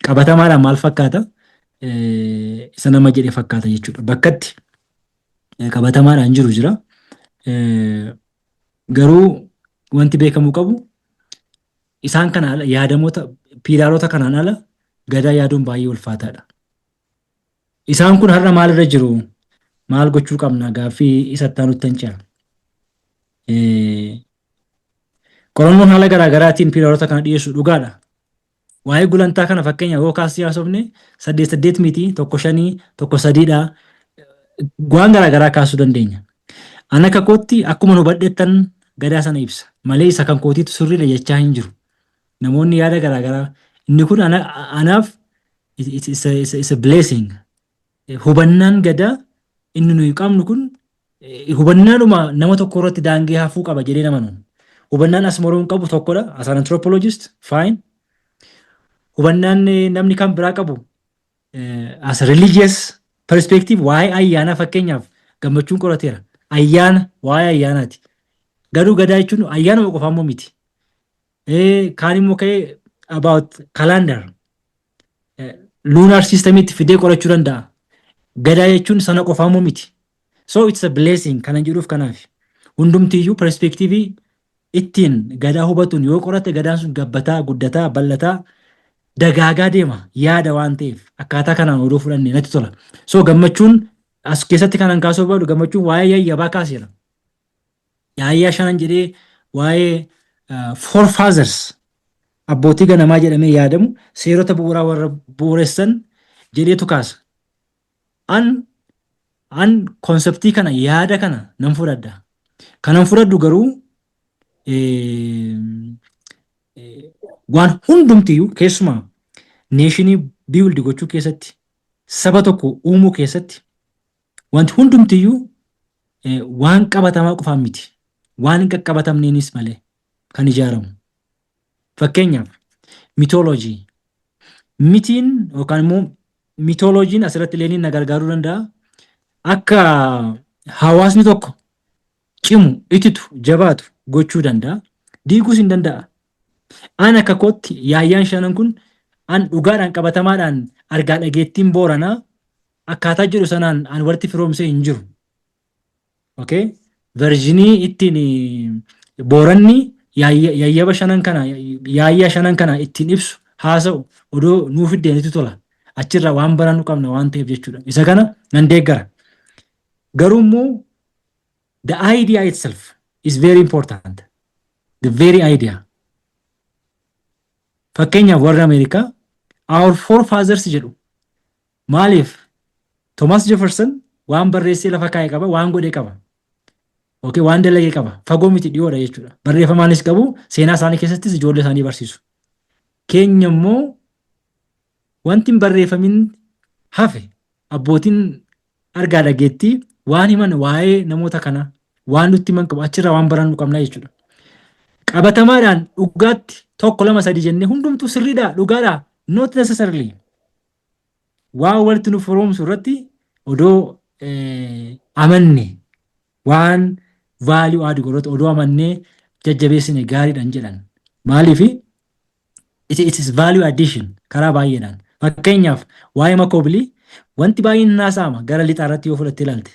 Qabatamaadhaan maal fakkaata? Isa nama jedhe fakkaata jechuudha. Bakkatti qabatamaadhaan jiru jira. Garuu wanti beekamuu qabu, isaan kana ala, yaadamoota pillarota kanaan ala gadaa yaaduun baay'ee ulfaataadha. Isaan kun har'a maalirra jiru? Maal gochuu qabna? Gaaffii isatti aanutti hin ce'a. Qorannoon haala garaa garaatiin pillarota kana dhiyeessu dhugaadha. Waa'ee gulantaa kana fakkeenya yoo kaasii haasofne, saddeet saddeet miti, tokko shanii, tokko sadiidha. Waan garaa garaa kaasuu dandeenya. An akka kootti akkuma nu hubadhettan gadaa sana ibsa. Malee isa kan kootiitu sirriidha jechaa hin jiru. Namoonni yaada garaa garaa, inni kun anaaf it's a blessing. Hubannaan gadaa inni nuyi qabnu kun hubannaadhuma nama tokko irratti daangee hafuu qaba jedhee namanu. Hubannaan as moroon qabu tokkodha. As an anthropologist, fine. Hubannaan namni kan biraa qabu as a religious perspective waa'ee ayyaanaa fakkeenyaaf Gammachuun qorateera. Ayyaana, waa'ee ayyaanaati. Garuu gadaa jechuun ayyaanuma qofaa immoo miti. Kaan immoo ka'ee about calendar, lunar systemitti fidee qorachuu danda'a. Gadaa jechuun sana qofaa immoo miti. So it's a blessing kanan jedhuuf kanaaf. Hundumtiyyuu perspectiveii ittiin gadaa hubatuun yoo qorate, gadaan sun gabbataa, guddataa, bal'ataa, dagaagaa deema yaada waan ta'eef, akkaataa kanaan odoo fudhanne natti tola. So Gammachuun as keessatti kanan kaasuu barbaadu, Gammachuun waa'ee yayyabaa kaaseera. Yaayyaa shanan jedhee waa'ee forefathers, abbootii ganamaa jedhamee yaadamu, seerota bu'uuraa warra bu'uuressan jedheetu kaasa. An conceptii kana, yaada kana nan fudhadha. Kanan fudhadhu garuu waan hundumtiyyuu, keessumaa nationii build gochuu keessatti, saba tokko uumuu keessatti, wanti hundumtiyyuu waan qabatamaa qofaan miti. Waan hin qaqqabatamneenis malee kan ijaaramu. Fakkeenyaaf, mythology. Mythiin yookaan immoo mythologyn asirratti Leeniin na gargaaruu danda'a. Akka hawaasni tokko cimu, ititu, jabaatu gochuu danda'a. Diiguus hin danda'a. An akka kootti yaayyaan shanan kun an dhugaadhaan qabatamaadhaan argaa dhageettiin Booranaa akkaataa jedhu sanaan an walitti firoomsee hin jiru. Okay? Versionii ittiin Booranni yayyaba shanan kana, yaayyaa shanan kana ittiin ibsu haasa'u odoo nuu fiddeenitu tola. Achirraa waan barannu qabna waan ta'eef jechuudha. Isa kana nan deeggara. Garuu immoo the idea itself is very important. The very idea. Fakkeenyaaf, warri Ameerikaa "our forefathers" jedhu. Maaliif? Thomas Jefferson waan barreessee lafa kaa'e qaba, waan godhe qaba. Okay, waan dalagee qaba. Fagoo miti, dhiyoodha jechuudha. Barreeffamaanis qabu, seenaa isaanii keessattis ijoollee isaanii barsiisu. Keenya immoo wanti hin barreeffamin hafe, abbootiin argaa dhageettii waan himan waa'ee namoota kanaa waan nutti himan qabu, achirraa waan barannu qabna jechuudha. Qabatamaadhaan dhugaatti tokko, lama, sadi jennee hundumtuu sirriidha, dhugaadha, not necessarily. Waan walitti nu firoomsu irratti odoo amanne, waan value add godhatu odoo amannee jajjabeessine gaariidhaan jedhan. Maaliif? It is value addition karaa baay'eedhaan. Fakkeenyaaf, waa'ee makoobilii wanti baay'een haasa'ama. Gara lixaa irratti yoo fudhattee ilaalte,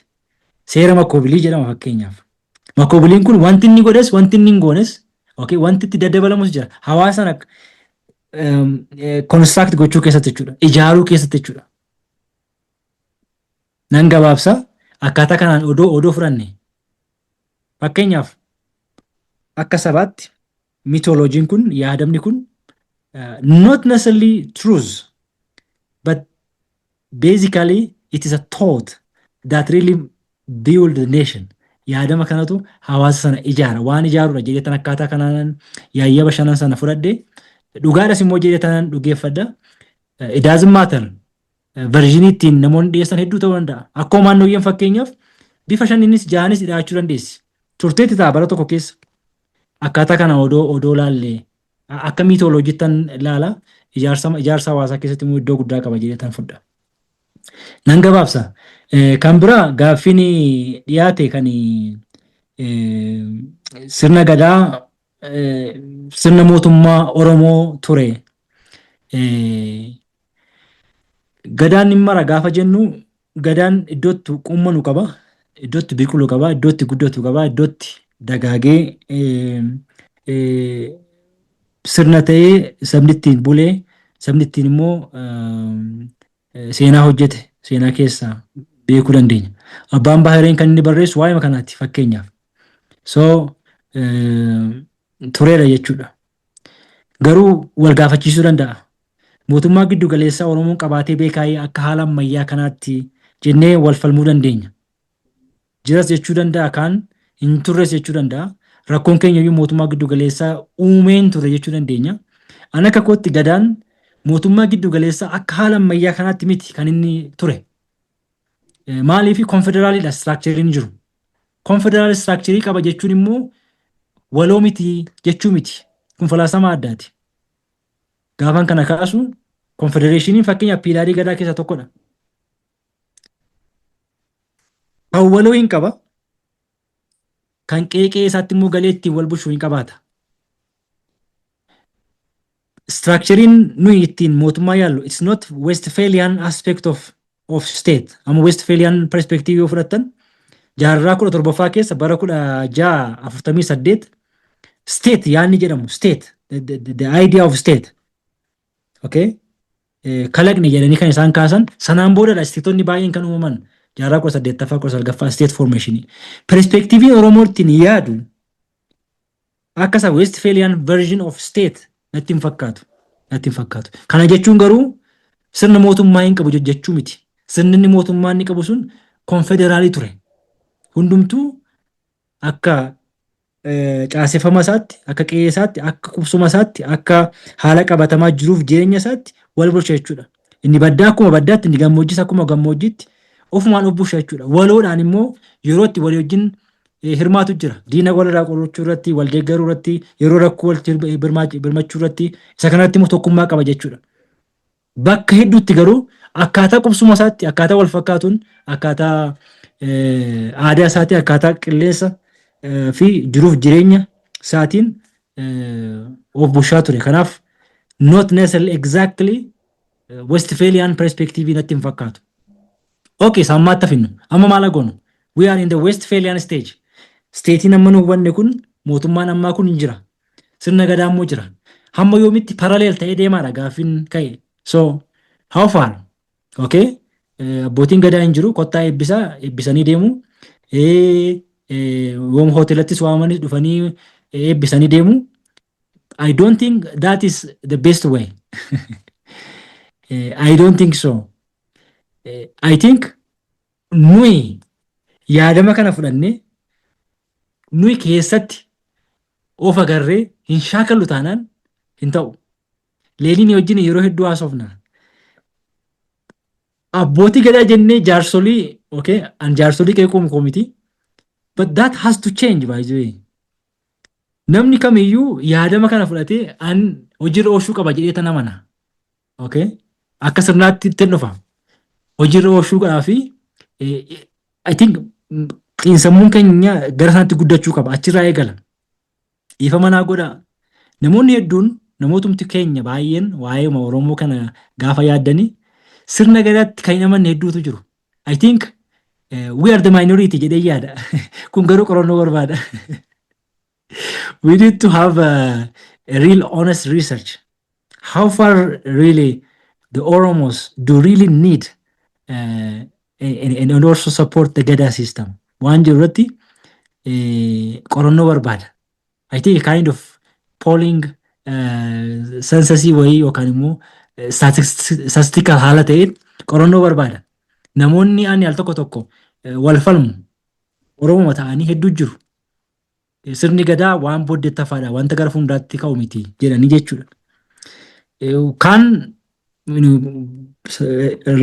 seera makoobilii jedhama fakkeenyaaf. Makoobiliin kun wanti inni godhes, wanti inni hin goones, okay, wanti itti daddabalamus jira. Hawaasa sana construct gochuu keessatti jechuudha. Ijaaruu keessatti jechuudha. Nan gabaabsa, akkaataa kanaan odoo fudhanne. Fakkeenyaaf, akka sabaatti mythology-n kun, yaadamni kun, not necessarily truth, but basically it is a thought that really build the nation. Yaadama kanatu hawaasa sana ijaara, waan ijaarudha jedhee tan akkaataa kanaan yaayyaba shanan sana fudhadhe, dhugaadhas immoo jedhee tanan dhugeeffadha. It doesn't matter. Version-ii ittiin namoonni dhiyeessan hedduu ta'uu danda'a. Akkuma naannoyyeen fakkeenyaaf bifa shaniinis ja'anis dhiyaachuu dandeessi. Turteetti ta'a bara tokko keessa. Akkaataa kana odoo laallee, akka mythology-ttan laala, ijaarsa hawaasaa keessatti immoo iddoo guddaa qaba jedhee tan fudha. Nan gabaabsa. Kan biraa gaaffiin dhiyaate kan sirna gadaa sirna mootummaa Oromoo ture. Gadaan hin mara gaafa jennu, gadaan iddootti qummanu qaba, iddootti biqilu qaba, iddootti guddatu qaba, iddootti dagaagee sirna ta'ee sabni ittiin bulee, sabni ittiin immoo seenaa hojjete seenaa keessaa beekuu dandeenya. Abbaan Baahireen kan inni barreessu waa'ee kanaati fakkeenyaaf. So tureera jechuudha. Garuu wal gaafachiisuu danda'a. Mootummaa giddu galeessaa Oromoon qabaatee beekaayee akka haala ammayyaa kanaatti jennee wal falmuu dandeenya. Jiras jechuu danda'a, kaan hin turres jechuu danda'a. Rakkoon keenya iyyuu mootummaa giddu galeessaa uumeen ture jechuu dandeenya. Ani akka kootti gadaan mootummaa giddu galeessaa akka haala ammayyaa kanaatti miti kan inni ture. Maaliif? Confederal-iidha structure-iin jiru. Confederal structure-ii qaba jechuun immoo waloo miti jechuu miti. Kun falaasama addaati. Gaafan kana kaasu, confederation-iin fakkeenyaaf pillar-ii gadaa keessaa tokkodha. Kan waloo hin qaba. Kan qeeqee isaatti immoo galee ittiin wal bulchuu hin qabaata. Structure-iin nuyi ittiin mootummaa yaallu, it's not Westphalian aspect of state. Amma Westphalian perspective yoo fudhattan, jaarraa 17ffaa keessa, bara 1648, state yaanni jedhamu, state, the idea of state, okay, kalaqni jedhanii kan isaan kaasan, sanaan boodadha state-onni baay'een kan uumaman, jaarraa 18ffaa, 19ffaa, state formation. Perspective-iin Oromoo ittiin yaadu akka isa Westphalian version of state natti hin fakkaatu. Natti hin fakkaatu. Kana jechuun garuu sirna mootummaa hin qabu jechuu miti. Sirni inni mootummaa inni qabu sun confederal-ii ture. Hundumtuu akka caaseffama isaatti, akka qe'ee isaatti, akka qubsuma isaatti, akka haala qabatamaa jiruuf jireenya isaatti wal bulcha jechuudha. Inni baddaa akkuma baddaatti, inni gammoojjis akkuma gammoojjitti ofumaan of bulcha jechuudha. Waloodhaan immoo yeroo itti walii wajjin hirmaatu jira. Diina walirraa qolachuu irratti, wal deeggaruu irratti, yeroo rakkoo walitti birmachuu irratti, isa kanatti immoo tokkummaa qaba jechuudha. Bakka hedduutti garuu akkaataa qubsuma isaatti, akkaataa wal fakkaatuun, akkaataa aadaa isaatiin, akkaataa qilleensa fi jiruuf jireenya isaatiin of bulchaa ture. Kanaaf not necessarily exactly Westphalian perspective natti hin fakkaatu. Okay, sammaatti hafinnu. Amma maal goonu? We are in the Westphalian stage. State-iin amma nu hubanne kun, mootummaan ammaa kun hin jira. Sirna gadaa immoo jira. Hamma yoomitti parallel ta'ee deemaadha gaaffiin ka'e. So, how far? Okay? Abbootiin gadaa hin jiru, kottaa eebbisaa, eebbisanii deemu. Yoom hoteelattis waamanii dhufanii eebbisanii deemu. I don't think that is the best way. I don't think so. I think nuyi yaadama kana fudhannee nuyi keessatti of agarree hin shaakallu taanaan hin ta'u. Leeliin wajjin yeroo hedduu haasofna. Abbootii gadaa jennee jaarsolii, okay, an jaarsolii qeequu koo miti. But that has to change, by the way. Namni kamiyyuu yaadama kana fudhatee an hojiirra oolchuu qaba jedhee tan amana. Okay? Akka sirnaatti ittiin dhufa. Hojiirra oolchuudhaa fi I think xiinsammuun keenya gara sanatti guddachuu qaba. Achirraa eegala. Dhiifama naa godhaa. Namoonni hedduun, namootumti keenya baay'een, waa'ee Oromoo kana gaafa yaaddanii sirna gadaatti kan hin amanne hedduutu jiru. I think we are the minority jedhee yaada. Kun garuu qorannoo barbaada. We need to have a real honest research. How far really the Oromos do really need and also support the Gada system? Waan jiru irratti qorannoo barbaada. I think a kind of polling, censusii wayii yookaan immoo statistical haala ta'een qorannoo barbaada. Namoonni ani al tokko tokko wal falmu Oromoma ta'anii hedduu jiru. Sirni gadaa waan booddeetti hafaadha, wanta gara fuulduraatti ka'u miti jedhanii jechuudha. Kaan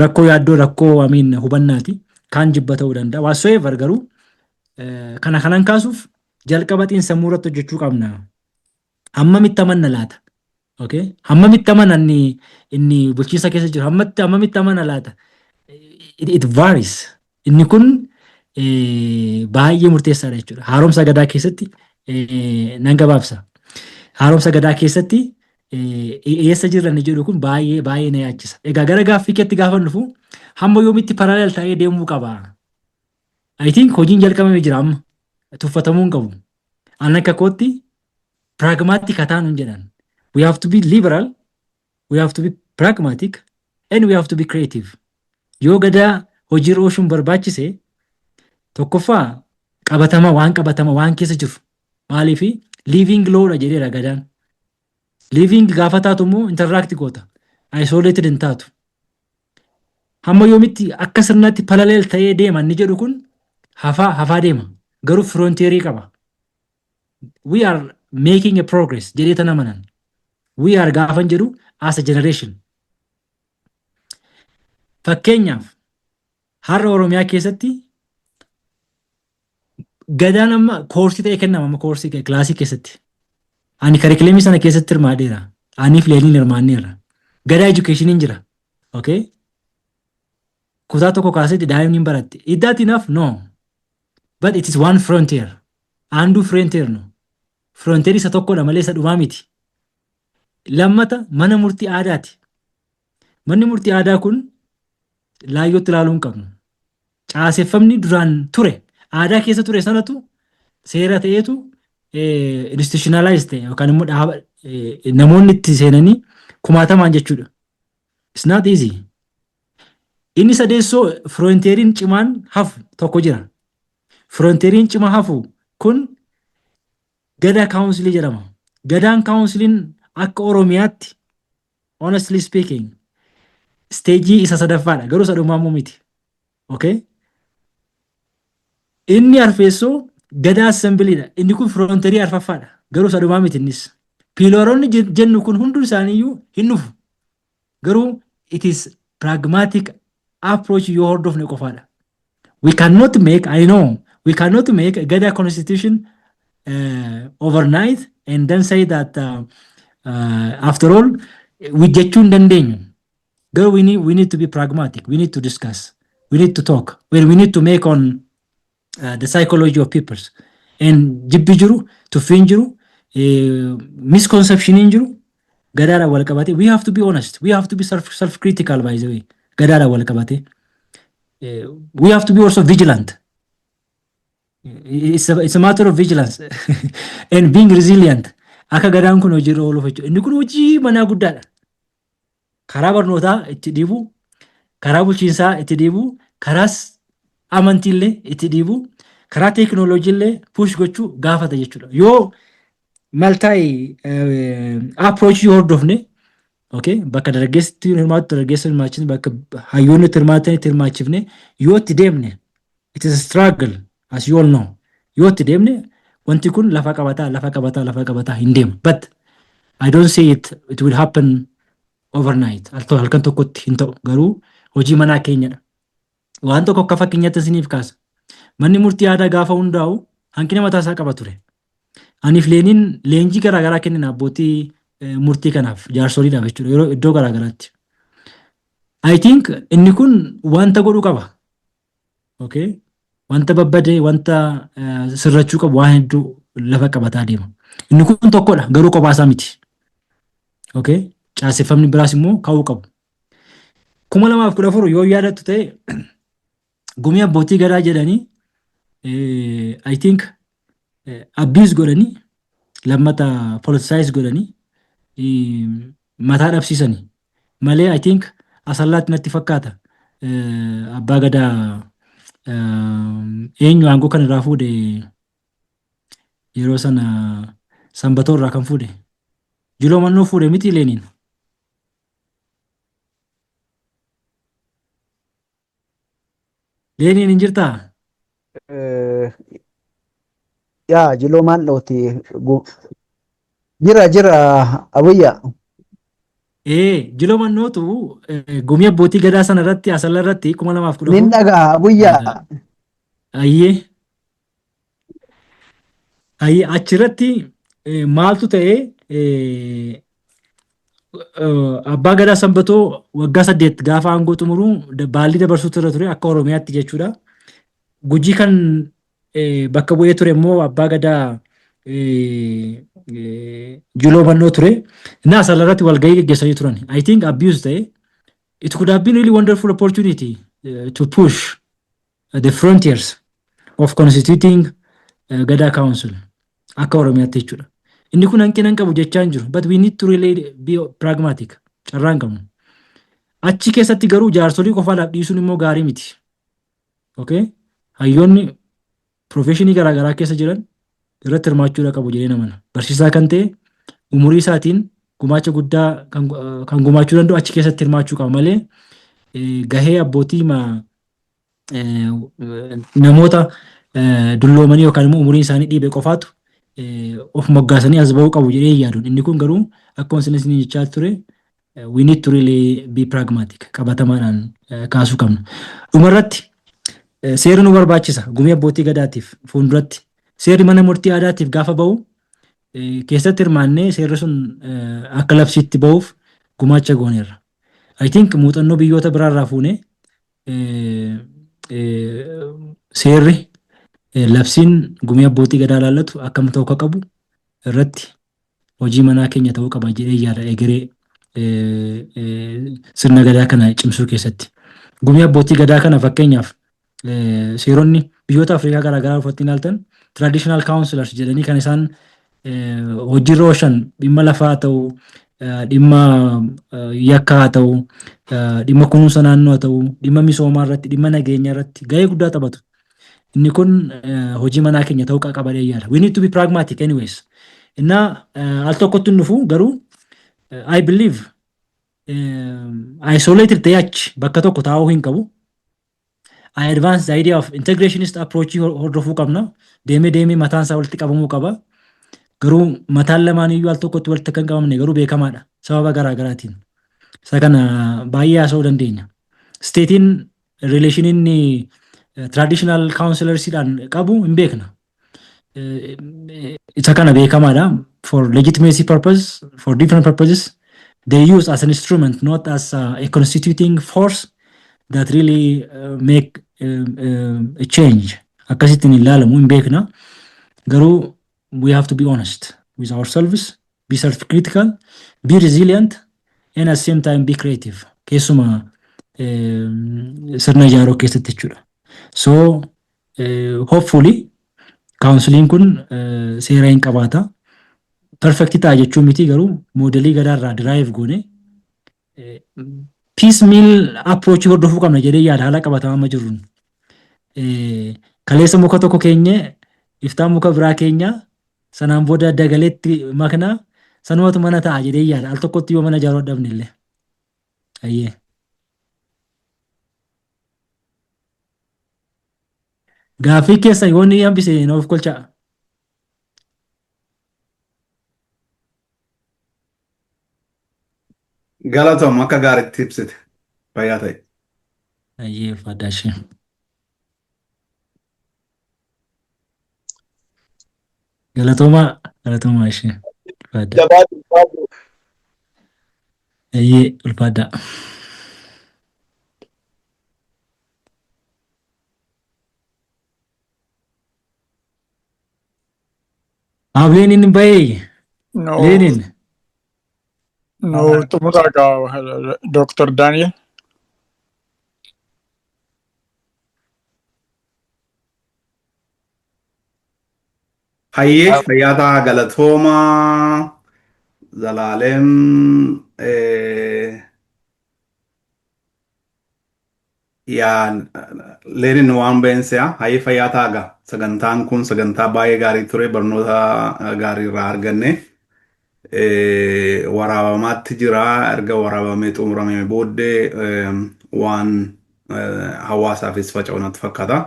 rakkoo yaaddoo, rakkoo amiin hubannaati. Kaan jibba ta'uu danda'a. Whatsoever, garuu kana kanan kaasuuf jalqaba xiinsammuu irratti hojjechuu qabna. Hammamitti amanna laata? Okay? Hammamitti amana inni bulchiinsa keessa jiru? Hammamitti amana laata? It varies. Inni kun baay'ee murteessaadha jechuudha. Haaromsa gadaa keessatti nan gabaabsa. Haaromsa gadaa keessatti eessa jirra inni jedhu kun baay'ee baay'ee na yaachisa. Egaa gara gaaffii keetti gaafa dhufu, hamma yoomitti parallel ta'ee deemuu qaba? I think hojiin jalqabamee jira, amma tuffatamuu hin qabu. An akka kootti pragmatic haa taanu jedhan. We have to be liberal, we have to be pragmatic and we have to be creative. Yoo gadaa hojiirra oolchuun barbaachise, tokkoffaa qabatama, waan qabatama, waan keessa jiru. Maaliif living lawdha jedheera gadaan. Living gaafa taatu immoo interact goota. Isolated hin taatu. Hamma yoomitti akka sirnaatti parallel ta'ee deema inni jedhu kun hafaa hafaa deema. Garuu frontierii qaba. We are making a progress jedhee tan amanan. We are gaafan jedhu as a generation. Fakkeenyaaf, har'a Oromiyaa keessatti gadaan amma koorsii ta'ee kennama, amma koorsii kilaasii keessatti. Ani curriculumii sana keessatti hirmaadheera. Aniif Leeniin hirmaanneerra. Gadaa educationiin jira. Okay? Kutaa tokko kaasetti daa'imni hin baratti. Is that enough? No. But it is one frontier. አንዱ frontier no. Frontier isa tokkodha malee isa dhumaa miti. Lammata, mana murtii aadaati. Manni murtii aadaa kun laayyootti ilaaluu hin qabnu. Caaseffamni duraan ture, aadaa keessa ture sanatu seera ta'eetu institutionalize ta'e yookaan immoo dhaaba namoonni itti seenanii kumaatamaan jechuudha. It's not easy. Inni sadeessoo, frontieriin cimaan hafu tokko jira. Frontieriin cimaa hafu kun Gadaa Councilii jedhama. Gadaan Counciliin akka Oromiyaatti, honestly speaking, stageii isa sadaffaadha. Garuu isa dhumaa immoo miti. Okay? Inni arfeessoo Gadaa Assemblydha. Inni kun frontierii arfaffaadha. Garuu isa dhumaa miti innis. Pillaroonni jennu kun hundi isaaniiyyuu hin dhufu. Garuu it is pragmatic approach yoo hordofne qofaadha. We cannot make, I know, we cannot make a Gada constitution overnight and then say that after all, we jechuu hin dandeenyu. Garuu we need to be pragmatic. We need to discuss. We need to talk. We need to make on the psychology of peoples. And jibbi jiru, tuffiin jiru, misconceptioniin jiru, gadaadhaan wal qabate. We have to be honest. We have to be self critical, by the way. Gadaadhaan wal qabate. We have to be also vigilant. It's a matter of vigilance and being resilient. Akka gadaan kun hojiirra ooluuf jechuudha. Inni kun hojii manaa guddaadha. Karaa barnootaa itti dhiibuu, karaa bulchiinsaa itti dhiibuu, karaas amantiillee itti dhiibuu, karaa teekinooloojiillee push gochuu gaafata jechuudha. Yoo multi approach yoo hordofne, okay, bakka dargaggeessi hirmaatu dargaggeessa hirmaachisne, bakka hayyoonni itti hirmaatan itti hirmaachifne, yoo itti deemne, it is a struggle, as you all know. Yoo itti deemne, wanti kun lafa qabataa, lafa qabataa, lafa qabataa hin deemu. But I don't say it will happen overnight. Halkan tokkotti hin ta'u, garuu hojii manaa keenyadha. Waan tokko akka fakkeenyaatti isiniif kaasa. Manni murtii aadaa gaafa hundaa'u hanqina mataa isaa qaba ture. Aniif Leeniin leenjii garaagaraa kennina abbootii murtii kanaaf, jaarsoliidhaaf jechuudha, yeroo iddoo garaagaraatti. I think inni kun wanta godhuu qaba. Okay? Wanta babbade, wanta sirrachuu qabu waan hedduu lafa qabataa deema. Inni kun tokkodha, garuu kophaa isaa miti. Okay? Caaseffamni biraas immoo ka'uu qabu. 2014 yoo yaadattu ta'e, gumii abbootii gadaa jedhanii, I think, abuse godhanii, lammata politicize godhanii mataa dhabsiisanii malee, I think Asallaatti natti fakkaata, abbaa gadaa eenyu aangoo kan irraa fuudhe, yeroo sana Sanbatoo irraa kan fuudhe, Jiloo Mannoo fuudhe miti Leeniin? Leeniin, hin jirtaa? Yaa, Jiloo Maandhooti. Jira, jira, Abuyya. Ee, Jiloo Mannootu gumii abbootii gadaa sana irratti, Asalla irratti, 2014. Nin dhagaa, Abuyya. Ayyee. Ayyee, achirratti maaltu ta'e? Abbaa gadaa Sanbatoo waggaa 8 gaafa aangoo xumuru baallii dabarsuutu irra ture akka Oromiyaatti jechuudha. Gujii kan bakka bu'ee ture immoo abbaa gadaa Jiloo Mannoo ture. Innaa Asalla irratti walgahii geggeessanii turan. I think abuse ta'e. It could have been really wonderful opportunity to push the frontiers of constituting Gadaa Council akka Oromiyaatti jechuudha. Inni kun hanqina hin qabu jechaa hin jiru. But we need to really be pragmatic. Carraa hin qabnu. Achi keessatti garuu jaarsolii qofaadhaaf dhiisuun immoo gaarii miti. Okay? Hayyoonni professionii garaagaraa keessa jiran irratti hirmaachuudha qabu jedhee namana. Barsiisaa kan ta'e umurii isaatiin gumaacha guddaa kan gumaachuu danda'u achi keessatti hirmaachuu qaba malee, gahee abbootii namoota dulloomanii yookaan immoo umuriin isaanii dhiibe qofaatu of moggaasanii as ba'uu qabu jedhee hin yaadu. Inni kun garuu akkuma isin isin jechaa ture, we need to really be pragmatic, qabatamaadhaan kaasuu qabna. Dhumarratti, seerri nu barbaachisa gumii abbootii gadaatiif fuulduratti. Seerri mana murtii aadaatiif gaafa ba'u keessatti hirmaannee seerri sun akka labsiitti ba'uuf gumaacha gooneerra. I think muuxannoo biyyoota biraarraa fuunee seerri, labsiin gumii abbootii gadaa ilaallatu akkam ta'uu akka qabu irratti hojii manaa keenya ta'uu qaba jedhee yaada, egeree sirna gadaa kana cimsuu keessatti. Gumii abbootii gadaa kana fakkeenyaaf seeronni biyyoota Afrikaa garaagaraa ufatti ilaaltan, traditional counselors jedhanii kan isaan hojiirra oolchan, dhimma lafaa haa ta'u, dhimma yakkaa haa ta'u, dhimma kunuunsa naannoo haa ta'u, dhimma misoomaa irratti, dhimma nageenyaa irratti gahee guddaa taphatu. Inni kun hojii manaa keenya ta'uu qaba jedhee yaada. We need to be pragmatic anyways. Innaa al tokkotti hin dhufu, garuu I believe isolated ta'ee achi bakka tokko taa'uu hin qabu. I advance the idea of integrationist approach hordofuu qabna. Deemee deemee mataan isaa walitti qabamuu qaba. Garuu mataan lamaan iyyuu al tokkotti walitti akka hin qabamne garuu beekamaadha. Sababa garaa garaatiin. Isa kana baay'ee haasa'uu dandeenya. Stateiin relation inni traditional counselorsiidhaan qabu hin beekna. Isa kana beekamaadha. For legitimacy purpose, for different purposes, they use as an instrument, not as a constituting force that really make a change. Akkasittiin hin ilaalamu, hin beekna. Garuu we have to be honest with ourselves, be self-critical, be resilient, and at the same time be creative. Keessumaa sirna ijaaruu keessatti jechuudha. So hopefully counciliin kun seera hin qabaata. Perfect ta'a jechuu miti, garuu modelii gadaarraa derive goone piecemeal approach hordofuu qabna jedhee yaada, haala qabatamaa amma jirruun. Kaleessa muka tokko keenye, iftaan muka biraa keenya, sanaan booda dagaleetti makna, sanumatu mana ta'a jedhee yaada. Al tokkotti yoo mana ijaaruu dhabne illee. Ayyee. Gaaffii keessan yoo inni hambise nuuf kolchaa. Galatoom, akka gaariitti ibsite. Fayyaa ta'e. Ayyee, ulfaadhaa ishee. Galatoomaa galatoomaa ishee. Ulfaadhaa. Jabaatu ulfaadhu. Eeyyee ulfaadhaa. Aab Leeniin bahee No, Leeniin. no xumuraa gaa Dr. Daniel. Hayyee fayyaa ta'aa galatoomaa Zalaalem yaa Leenin waan ba'een se'a. Hayyee fayyaa ta'aa gaa sagantaan kun sagantaa baay'ee gaarii ture, barnoota gaarii irraa arganne. Waraabamaatti jira. Erga waraabamee xumuramee booddee waan hawaasaafis faca'u natti fakkaata.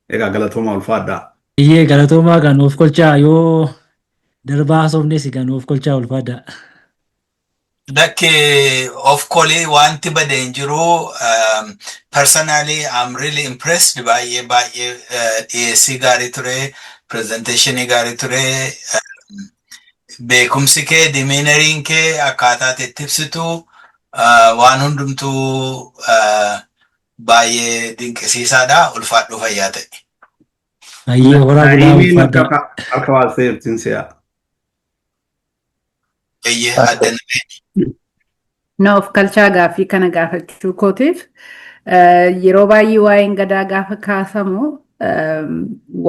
Egaa galatoomaa, ulfaadhaa. Iyyee galatoomaa, gaa nuuf kolchaa, yoo darbaa haasofnes egaa nuuf kolchaa, ulfaadhaa. Lakki, of kolii wanti bade hin jiru. Personally, I'm really impressed. Baay'ee baay'ee dhiyeessii gaarii ture, presentationii gaarii ture. Beekumsi kee, demeanoriin kee, akkaataa itti ibsitu, waan hundumtuu baay'ee dinqisiisaadha. Ulfaadhuu, fayyaa ta'e. Hayyee horaa bulaa. Naa'imiin ulfaadhaa. Harka baasee jirtiin si'a. Eeyyee, adda namee. Na of kalchaa, gaaffii kana gaafachuu kootiif yeroo baay'ee waa'een gadaa gaafa kaasamu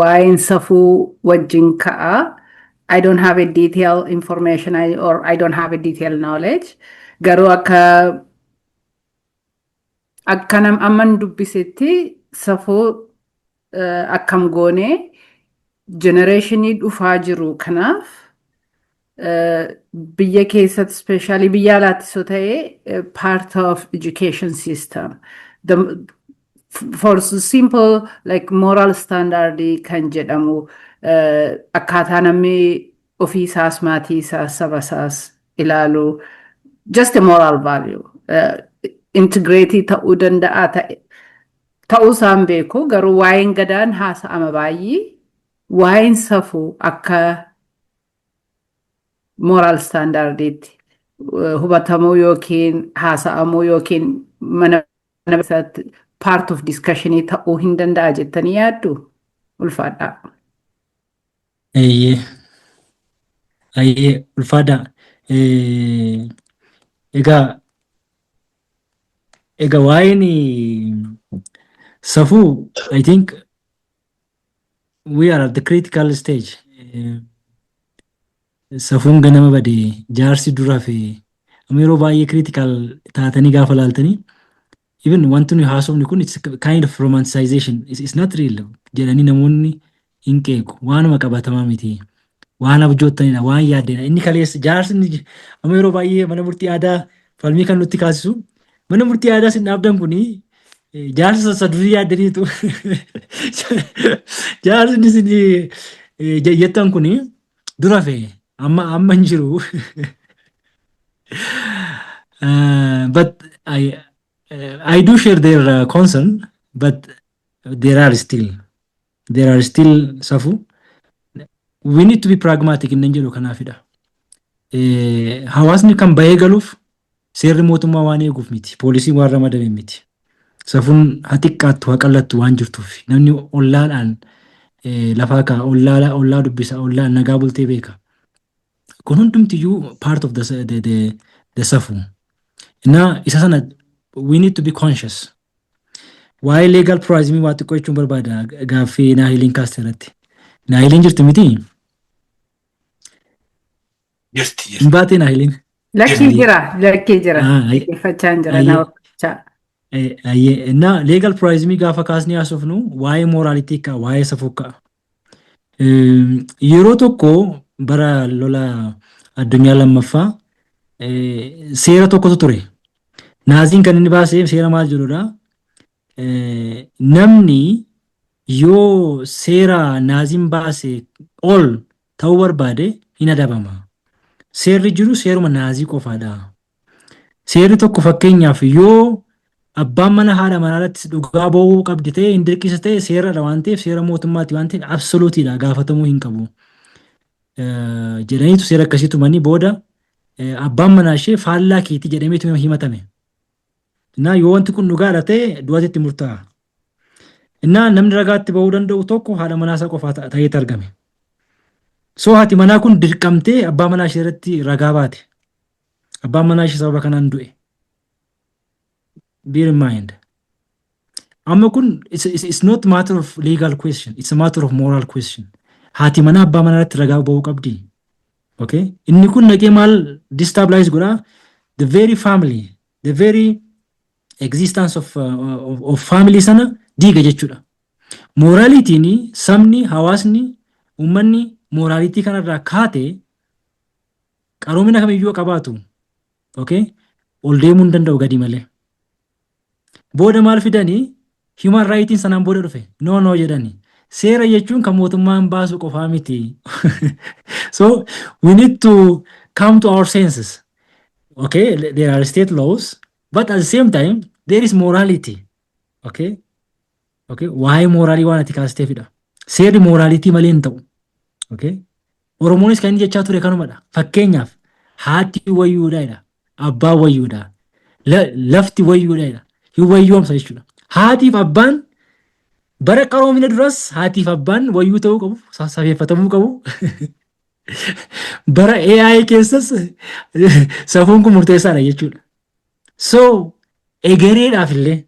waa'een safuu wajjin ka'a. I don't have a detailed information or I don't have a detailed knowledge. Garuu akka nam amman dubbisetti safuu akkam goonee generationii dhufaa jiru kanaaf biyya keessatti, especially biyya alaattis yoo ta'e, part of education system. For simple like moral standard kan jedhamu, akkaataa namni ofii isaas, maatii isaas, saba isaas ilaalu, just a moral value integrate ta'uu danda'a ta'e ta'uu isaan beeku. Garuu waa'een gadaan haasa'ama baay'ee, waa'een safuu akka moral standardiitti hubatamuu yookiin haasa'amuu yookiin mana keessatti part of discussionii ta'uu hin danda'a jettanii yaaddu? Ulfaadhaa. Eeyyee. Hayyee ulfaadhaa. Egaa waa'een safuu, I think we are at the critical stage. Safuun ganama bade, jaarsi dura fi amma yeroo baay'ee critical taatanii gaafa laaltanii, even wanti nuyi haasofni kun it's kind of romanticization, it's not real jedhanii namoonni hin qeequ. Waanuma qabatamaa miti, waan abjoottanidha, waan yaaddenidha. Inni kaleessa jaarsi inni amma yeroo baay'ee mana murtii aadaa falmii kan nutti kaasisu, mana murtii aadaa sin dhaabdan kuni jaarsa sassa durii yaaddaniitu, jaarsi inni isin jettan kuni dura fe amma amma hin jiru. But I do share their concern, but there are still safu. We need to be pragmatic inni jedhu kanaafidha. Hawaasni kan bahee galuuf seerri mootummaa waan eeguuf miti, poolisiin waan ramadame miti. Safuun haa xiqqaattu haa qallattu waan jirtuuf namni ollaadhaan lafaa ka'a, ollaa ollaa dubbisa, ollaa nagaa bultee beeka. Kun hundumtiyyuu part of the safu. Innaa isa sana we need to be conscious. Waa'ee legal pluralism waa xiqqoo jechuun barbaada gaaffii Naahiliin kaaste irratti. Naahiliin jirti miti? Jirti, Hin jirti. baatee Naahiliin? Lakkii jira, lakkii jira. Ah, Dhaggeeffachaa hin jira na hordofachaa. Ayyee, innaa legal pluralism gaafa kaasnee haasofnu waa'ee morality ka'a, waa'ee safuu ka'a. Yeroo tokko bara lola addunyaa lammaffaa seera tokkotu ture. Naaziin kan inni baase seera maal jedhudha? Namni yoo seera naaziin baase ol ta'uu barbaade hin adabama. Seerri jiru seeruma naazii qofaadha. Seerri tokko fakkeenyaaf yoo abbaan mana haadha manaa irratti dhugaa ba'uu qabdi ta'e, hin dirqisa ta'e, seeradha waan ta'eef, seera mootummaati waan ta'eef, absoluteiidha, gaafatamuu hin qabu. Jedhaniitu seera akkasii tumanii booda abbaan manaa ishee faallaa keetii jedhameetu himatame. Innaa yoo wanti kun dhugaadha ta'e du'atti itti murtaa'a. Innaa namni ragaatti ba'uu danda'u tokko haadha manaa isaa qofaa ta'eeti argame. So haati manaa kun dirqamtee abbaa manaa ishee irratti ragaa baate. Abbaan manaa ishee sababa kanaan du'e. Bear in mind. Amma kun it's not matter of legal question, it's a matter of moral question. Haati manaa abbaa manaa irratti ragaa ba'uu qabdi. Okay? Inni kun naqee maal destabilize godhaa? The very family, the very existence of family sana diiga jechuudha. Moralityn sabni, hawaasni, uummanni morality kanarraa kaate qaroomina kamiyyuu qabaatu. Okay? Ol deemuu hin danda'u gadi malee. Booda maal fidanii? Human rightiin sanaan booda dhufe. No, no jedhani. Seera jechuun kan mootummaan baasu qofaa miti. So we need to come to our senses. Okay, there are state laws, but at the same time there is morality. Okay? Okay, waa'ee moralii waan ati kaasteefidha. Seerri morality malee hin ta'u. Okay? Oromoonis kan inni jechaa ture kanumadha. Fakkeenyaaf, haati wayyuudha jedha. Abbaan wayyuudha. Lafti wayyuudha jedha. Hin wayyoomsa jechuudha. Haatiif abbaan bara qaroomina duras haatiif abbaan wayyuu ta'uu qabu, safeeffatamuu qabu. Bara AI keessas safuun kun murteessaadha jechuudha. So egereedhaaf illee,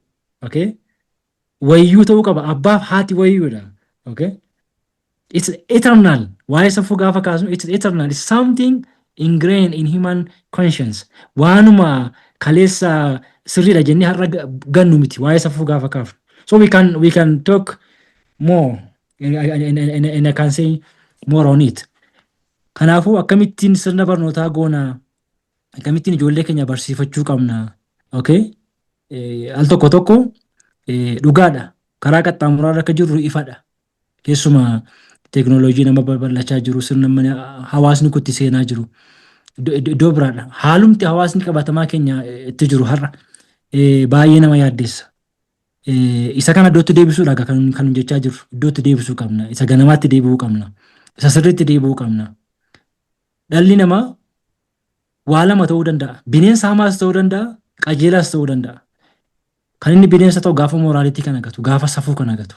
okay, wayyuu ta'uu qaba. Abbaaf haati wayyuudha. Okay? It's eternal. Waa'ee safuu gaafa kaasnu, it's eternal. It's something ingrained in human conscience. Waanuma kaleessa sirriidha jennee har'a gannu miti waa'ee safuu gaafa kaafnu. So we can talk more and I can say more on it. Kanaafuu akkamittiin sirna barnootaa goona, akkamittiin ijoollee keenya barsiifachuu qabna? Okay? Al tokko tokko dhugaadha. Karaa qaxxaamuraa akka jirru ifadha. Keessumaa teeknooloojii nama babal'achaa jiru, sirna mana hawaasni kun itti seenaa jiru. Iddoo biraadha. Haalumti hawaasni qabatamaa keenya itti jiru har'a baay'ee nama yaaddeessa. Isa kana iddootti deebisuudha kan jechaa jirru. Iddootti deebisuu qabna. Isa ganamaatti deebi'uu qabna. Isa sirriitti deebi'uu qabna. Dhalli namaa waa lama ta'uu danda'a. Bineensa hamaas ta'uu danda'a, qajeelaas ta'uu danda'a. Kan inni bineensa ta'u gaafa morality kana gatu, gaafa safuu kana gatu.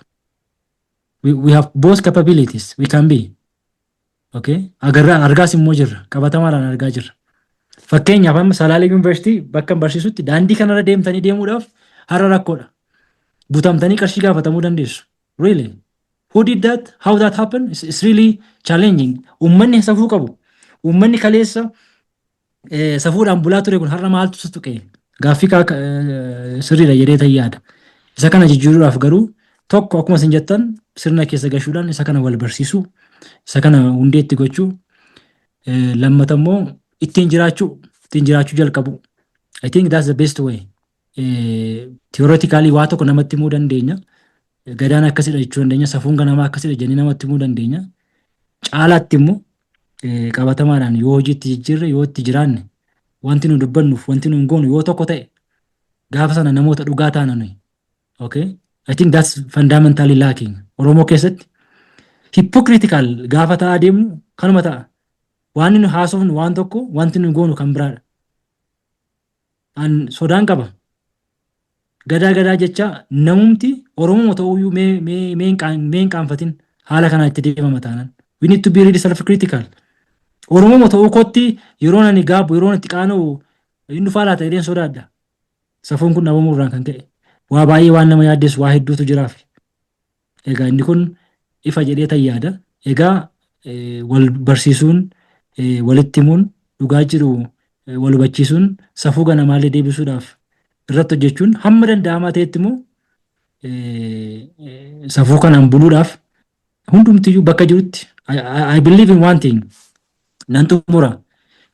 We have both capabilities. We can be. Okay? Agarraa argaas immoo jirra. Qabatamaadhaan argaa jirra. Fakkeenyaaf, amma Salaalee Yuunivarsiitii bakka hin barsiisutti daandii kanarra deemtanii deemuudhaaf har'a rakkoodha. Butamtanii qarshii gaafatamuu dandeessu. Really? Who did that? How that happened? It's really challenging. Uummanni safuu qabu. Uummanni kaleessa safuudhaan bulaa ture kun har'a maaltu si tuqe? Gaaffii sirriidha jedhee tan yaada. Isa kana jijjiiruudhaaf garuu tokko, akkuma isin jettan, sirna keessa gashuudhaan isa kana wal barsiisuu, isa kana hundeetti gochuu, lammata immoo ittiin jiraachuu jalqabu. I think that's the best way. Theoretically waa tokko namatti himuu dandeenya. Gadaan akkasidha jechuu dandeenya. Safuun ganamaa akkasidha jennee namatti himuu dandeenya. Caalaatti immoo qabatamaadhaan yoo hojiitti jijjiirre, yoo itti jiraanne, wanti nu dubbannuuf wanti nu goonu yoo tokko ta'e, gaafa sana namoota dhugaa taana nuyi. Okay? I think that's fundamentally lacking. Oromoo keessatti hypocritical gaafa ta'aa deemnu kanuma ta'a. Waan nu haasofnu waan tokko, wanti nu goonu kan biraadha. An sodaan qaba. Gadaa gadaa jecha namumti Oromoo ta'uyyuu mee hin qaanfatin haala kanaan itti deemama taanaan. We need to be really self critical. Oromoo ta'uu kootti yeroon ani gaabbu, yeroon itti qaana'u inni dhufaa laata jedheen sodaadha. Safuun kun dhabamuu irraan kan ka'e. Waa baay'ee waan nama yaaddeessu waa hedduutu jiraaf. Egaa inni kun ifa jedhee tan yaada. Egaa wal barsiisuun, walitti himuun, dhugaa jiru wal hubachiisuun, safuu ganamaallee deebisuudhaaf irratti hojjechuun, hamma danda'amaa ta'etti immoo safuu kanaan buluudhaaf hundumtiyyuu bakka jirutti. I believe in one thing, nan xumura.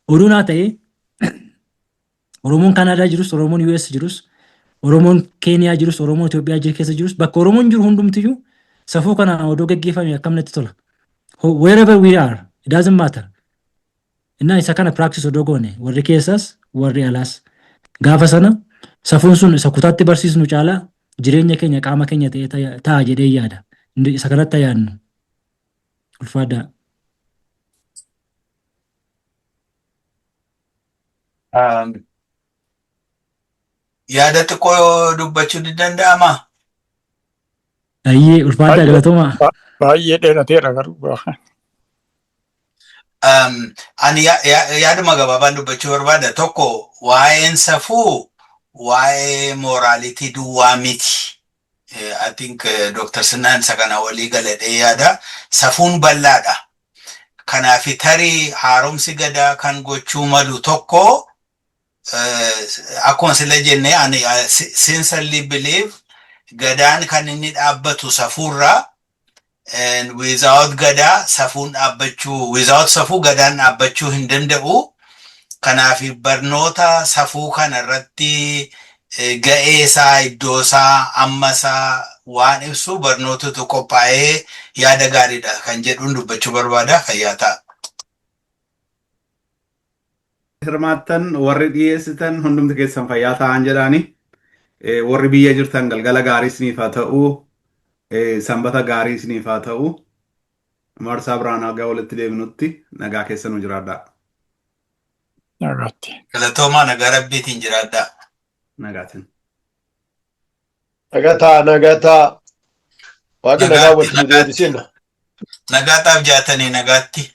Oduu naa ta'ee, Oromoon Kanaadaa jirus, Oromoon US jirus, Oromoon Keeniyaa jirus, Oromoon Itoophiyaa jiru keessa jirus, bakka Oromoon jiru hundumtiyyuu safuu kanaan odoo gaggeeffame akkam natti tola. Wherever we are, it doesn't matter. Innaa isa kana practice odoo goone, warri keessaas warri alaas, gaafa sana safuun sun isa kutaatti barsiisnu caalaa jireenya keenya, qaama keenya ta'ee ta'a jedhee yaada. Isa kanatti yaadnu. Ulfaadhaa. Yaada xiqqoo dubbachuu ni danda'amaa? Ayyee, ulfaadhaa, galatoomaa. Baay'ee dheerateera garuu. Ani yaaduma gabaabaan dubbachuu barbaada. Tokko, waa'een safuu waa'ee morality duwwaa miti. I think Dr. Sinaan isa kana walii galadhee yaada. Safuun bal'aadha. Kanaaf tarii haaromsi gadaa kan gochuu malu tokko, akkuma sila jenne, ani sincerely believe gadaan kan inni dhaabbatu safuurraa, and without gadaa safuun dhaabbachuu, without safuu gadaan dhaabbachuu hin danda'u. Kanaaf barnoota safuu kana irratti ga'ee isaa, iddoo isaa, amma isaa waan ibsu barnootatu qophaa'ee yaada gaariidha kan jedhuun dubbachuu barbaada. Fayyaa ta'a. Hirmaattan, warri dhiyeessitan hundumti keessan fayyaa ta'an jedhaani. Warri biyya jirtan galgala gaarii isiniif haa ta'u. Sanbata gaarii isiniif haa ta'u. Marsaa biraan haga walitti deebinutti nagaa keessa nu jiraadhaa. Nagaatti. Galatoomaa, nagaa rabbiitiin jiraadhaa. Nagaatiin. Nagataa, nagataa. Waaqni nagaa Nagaatti, walitti nu nagaatti. deebisina. Nagaataaf jaatanii nagaatti.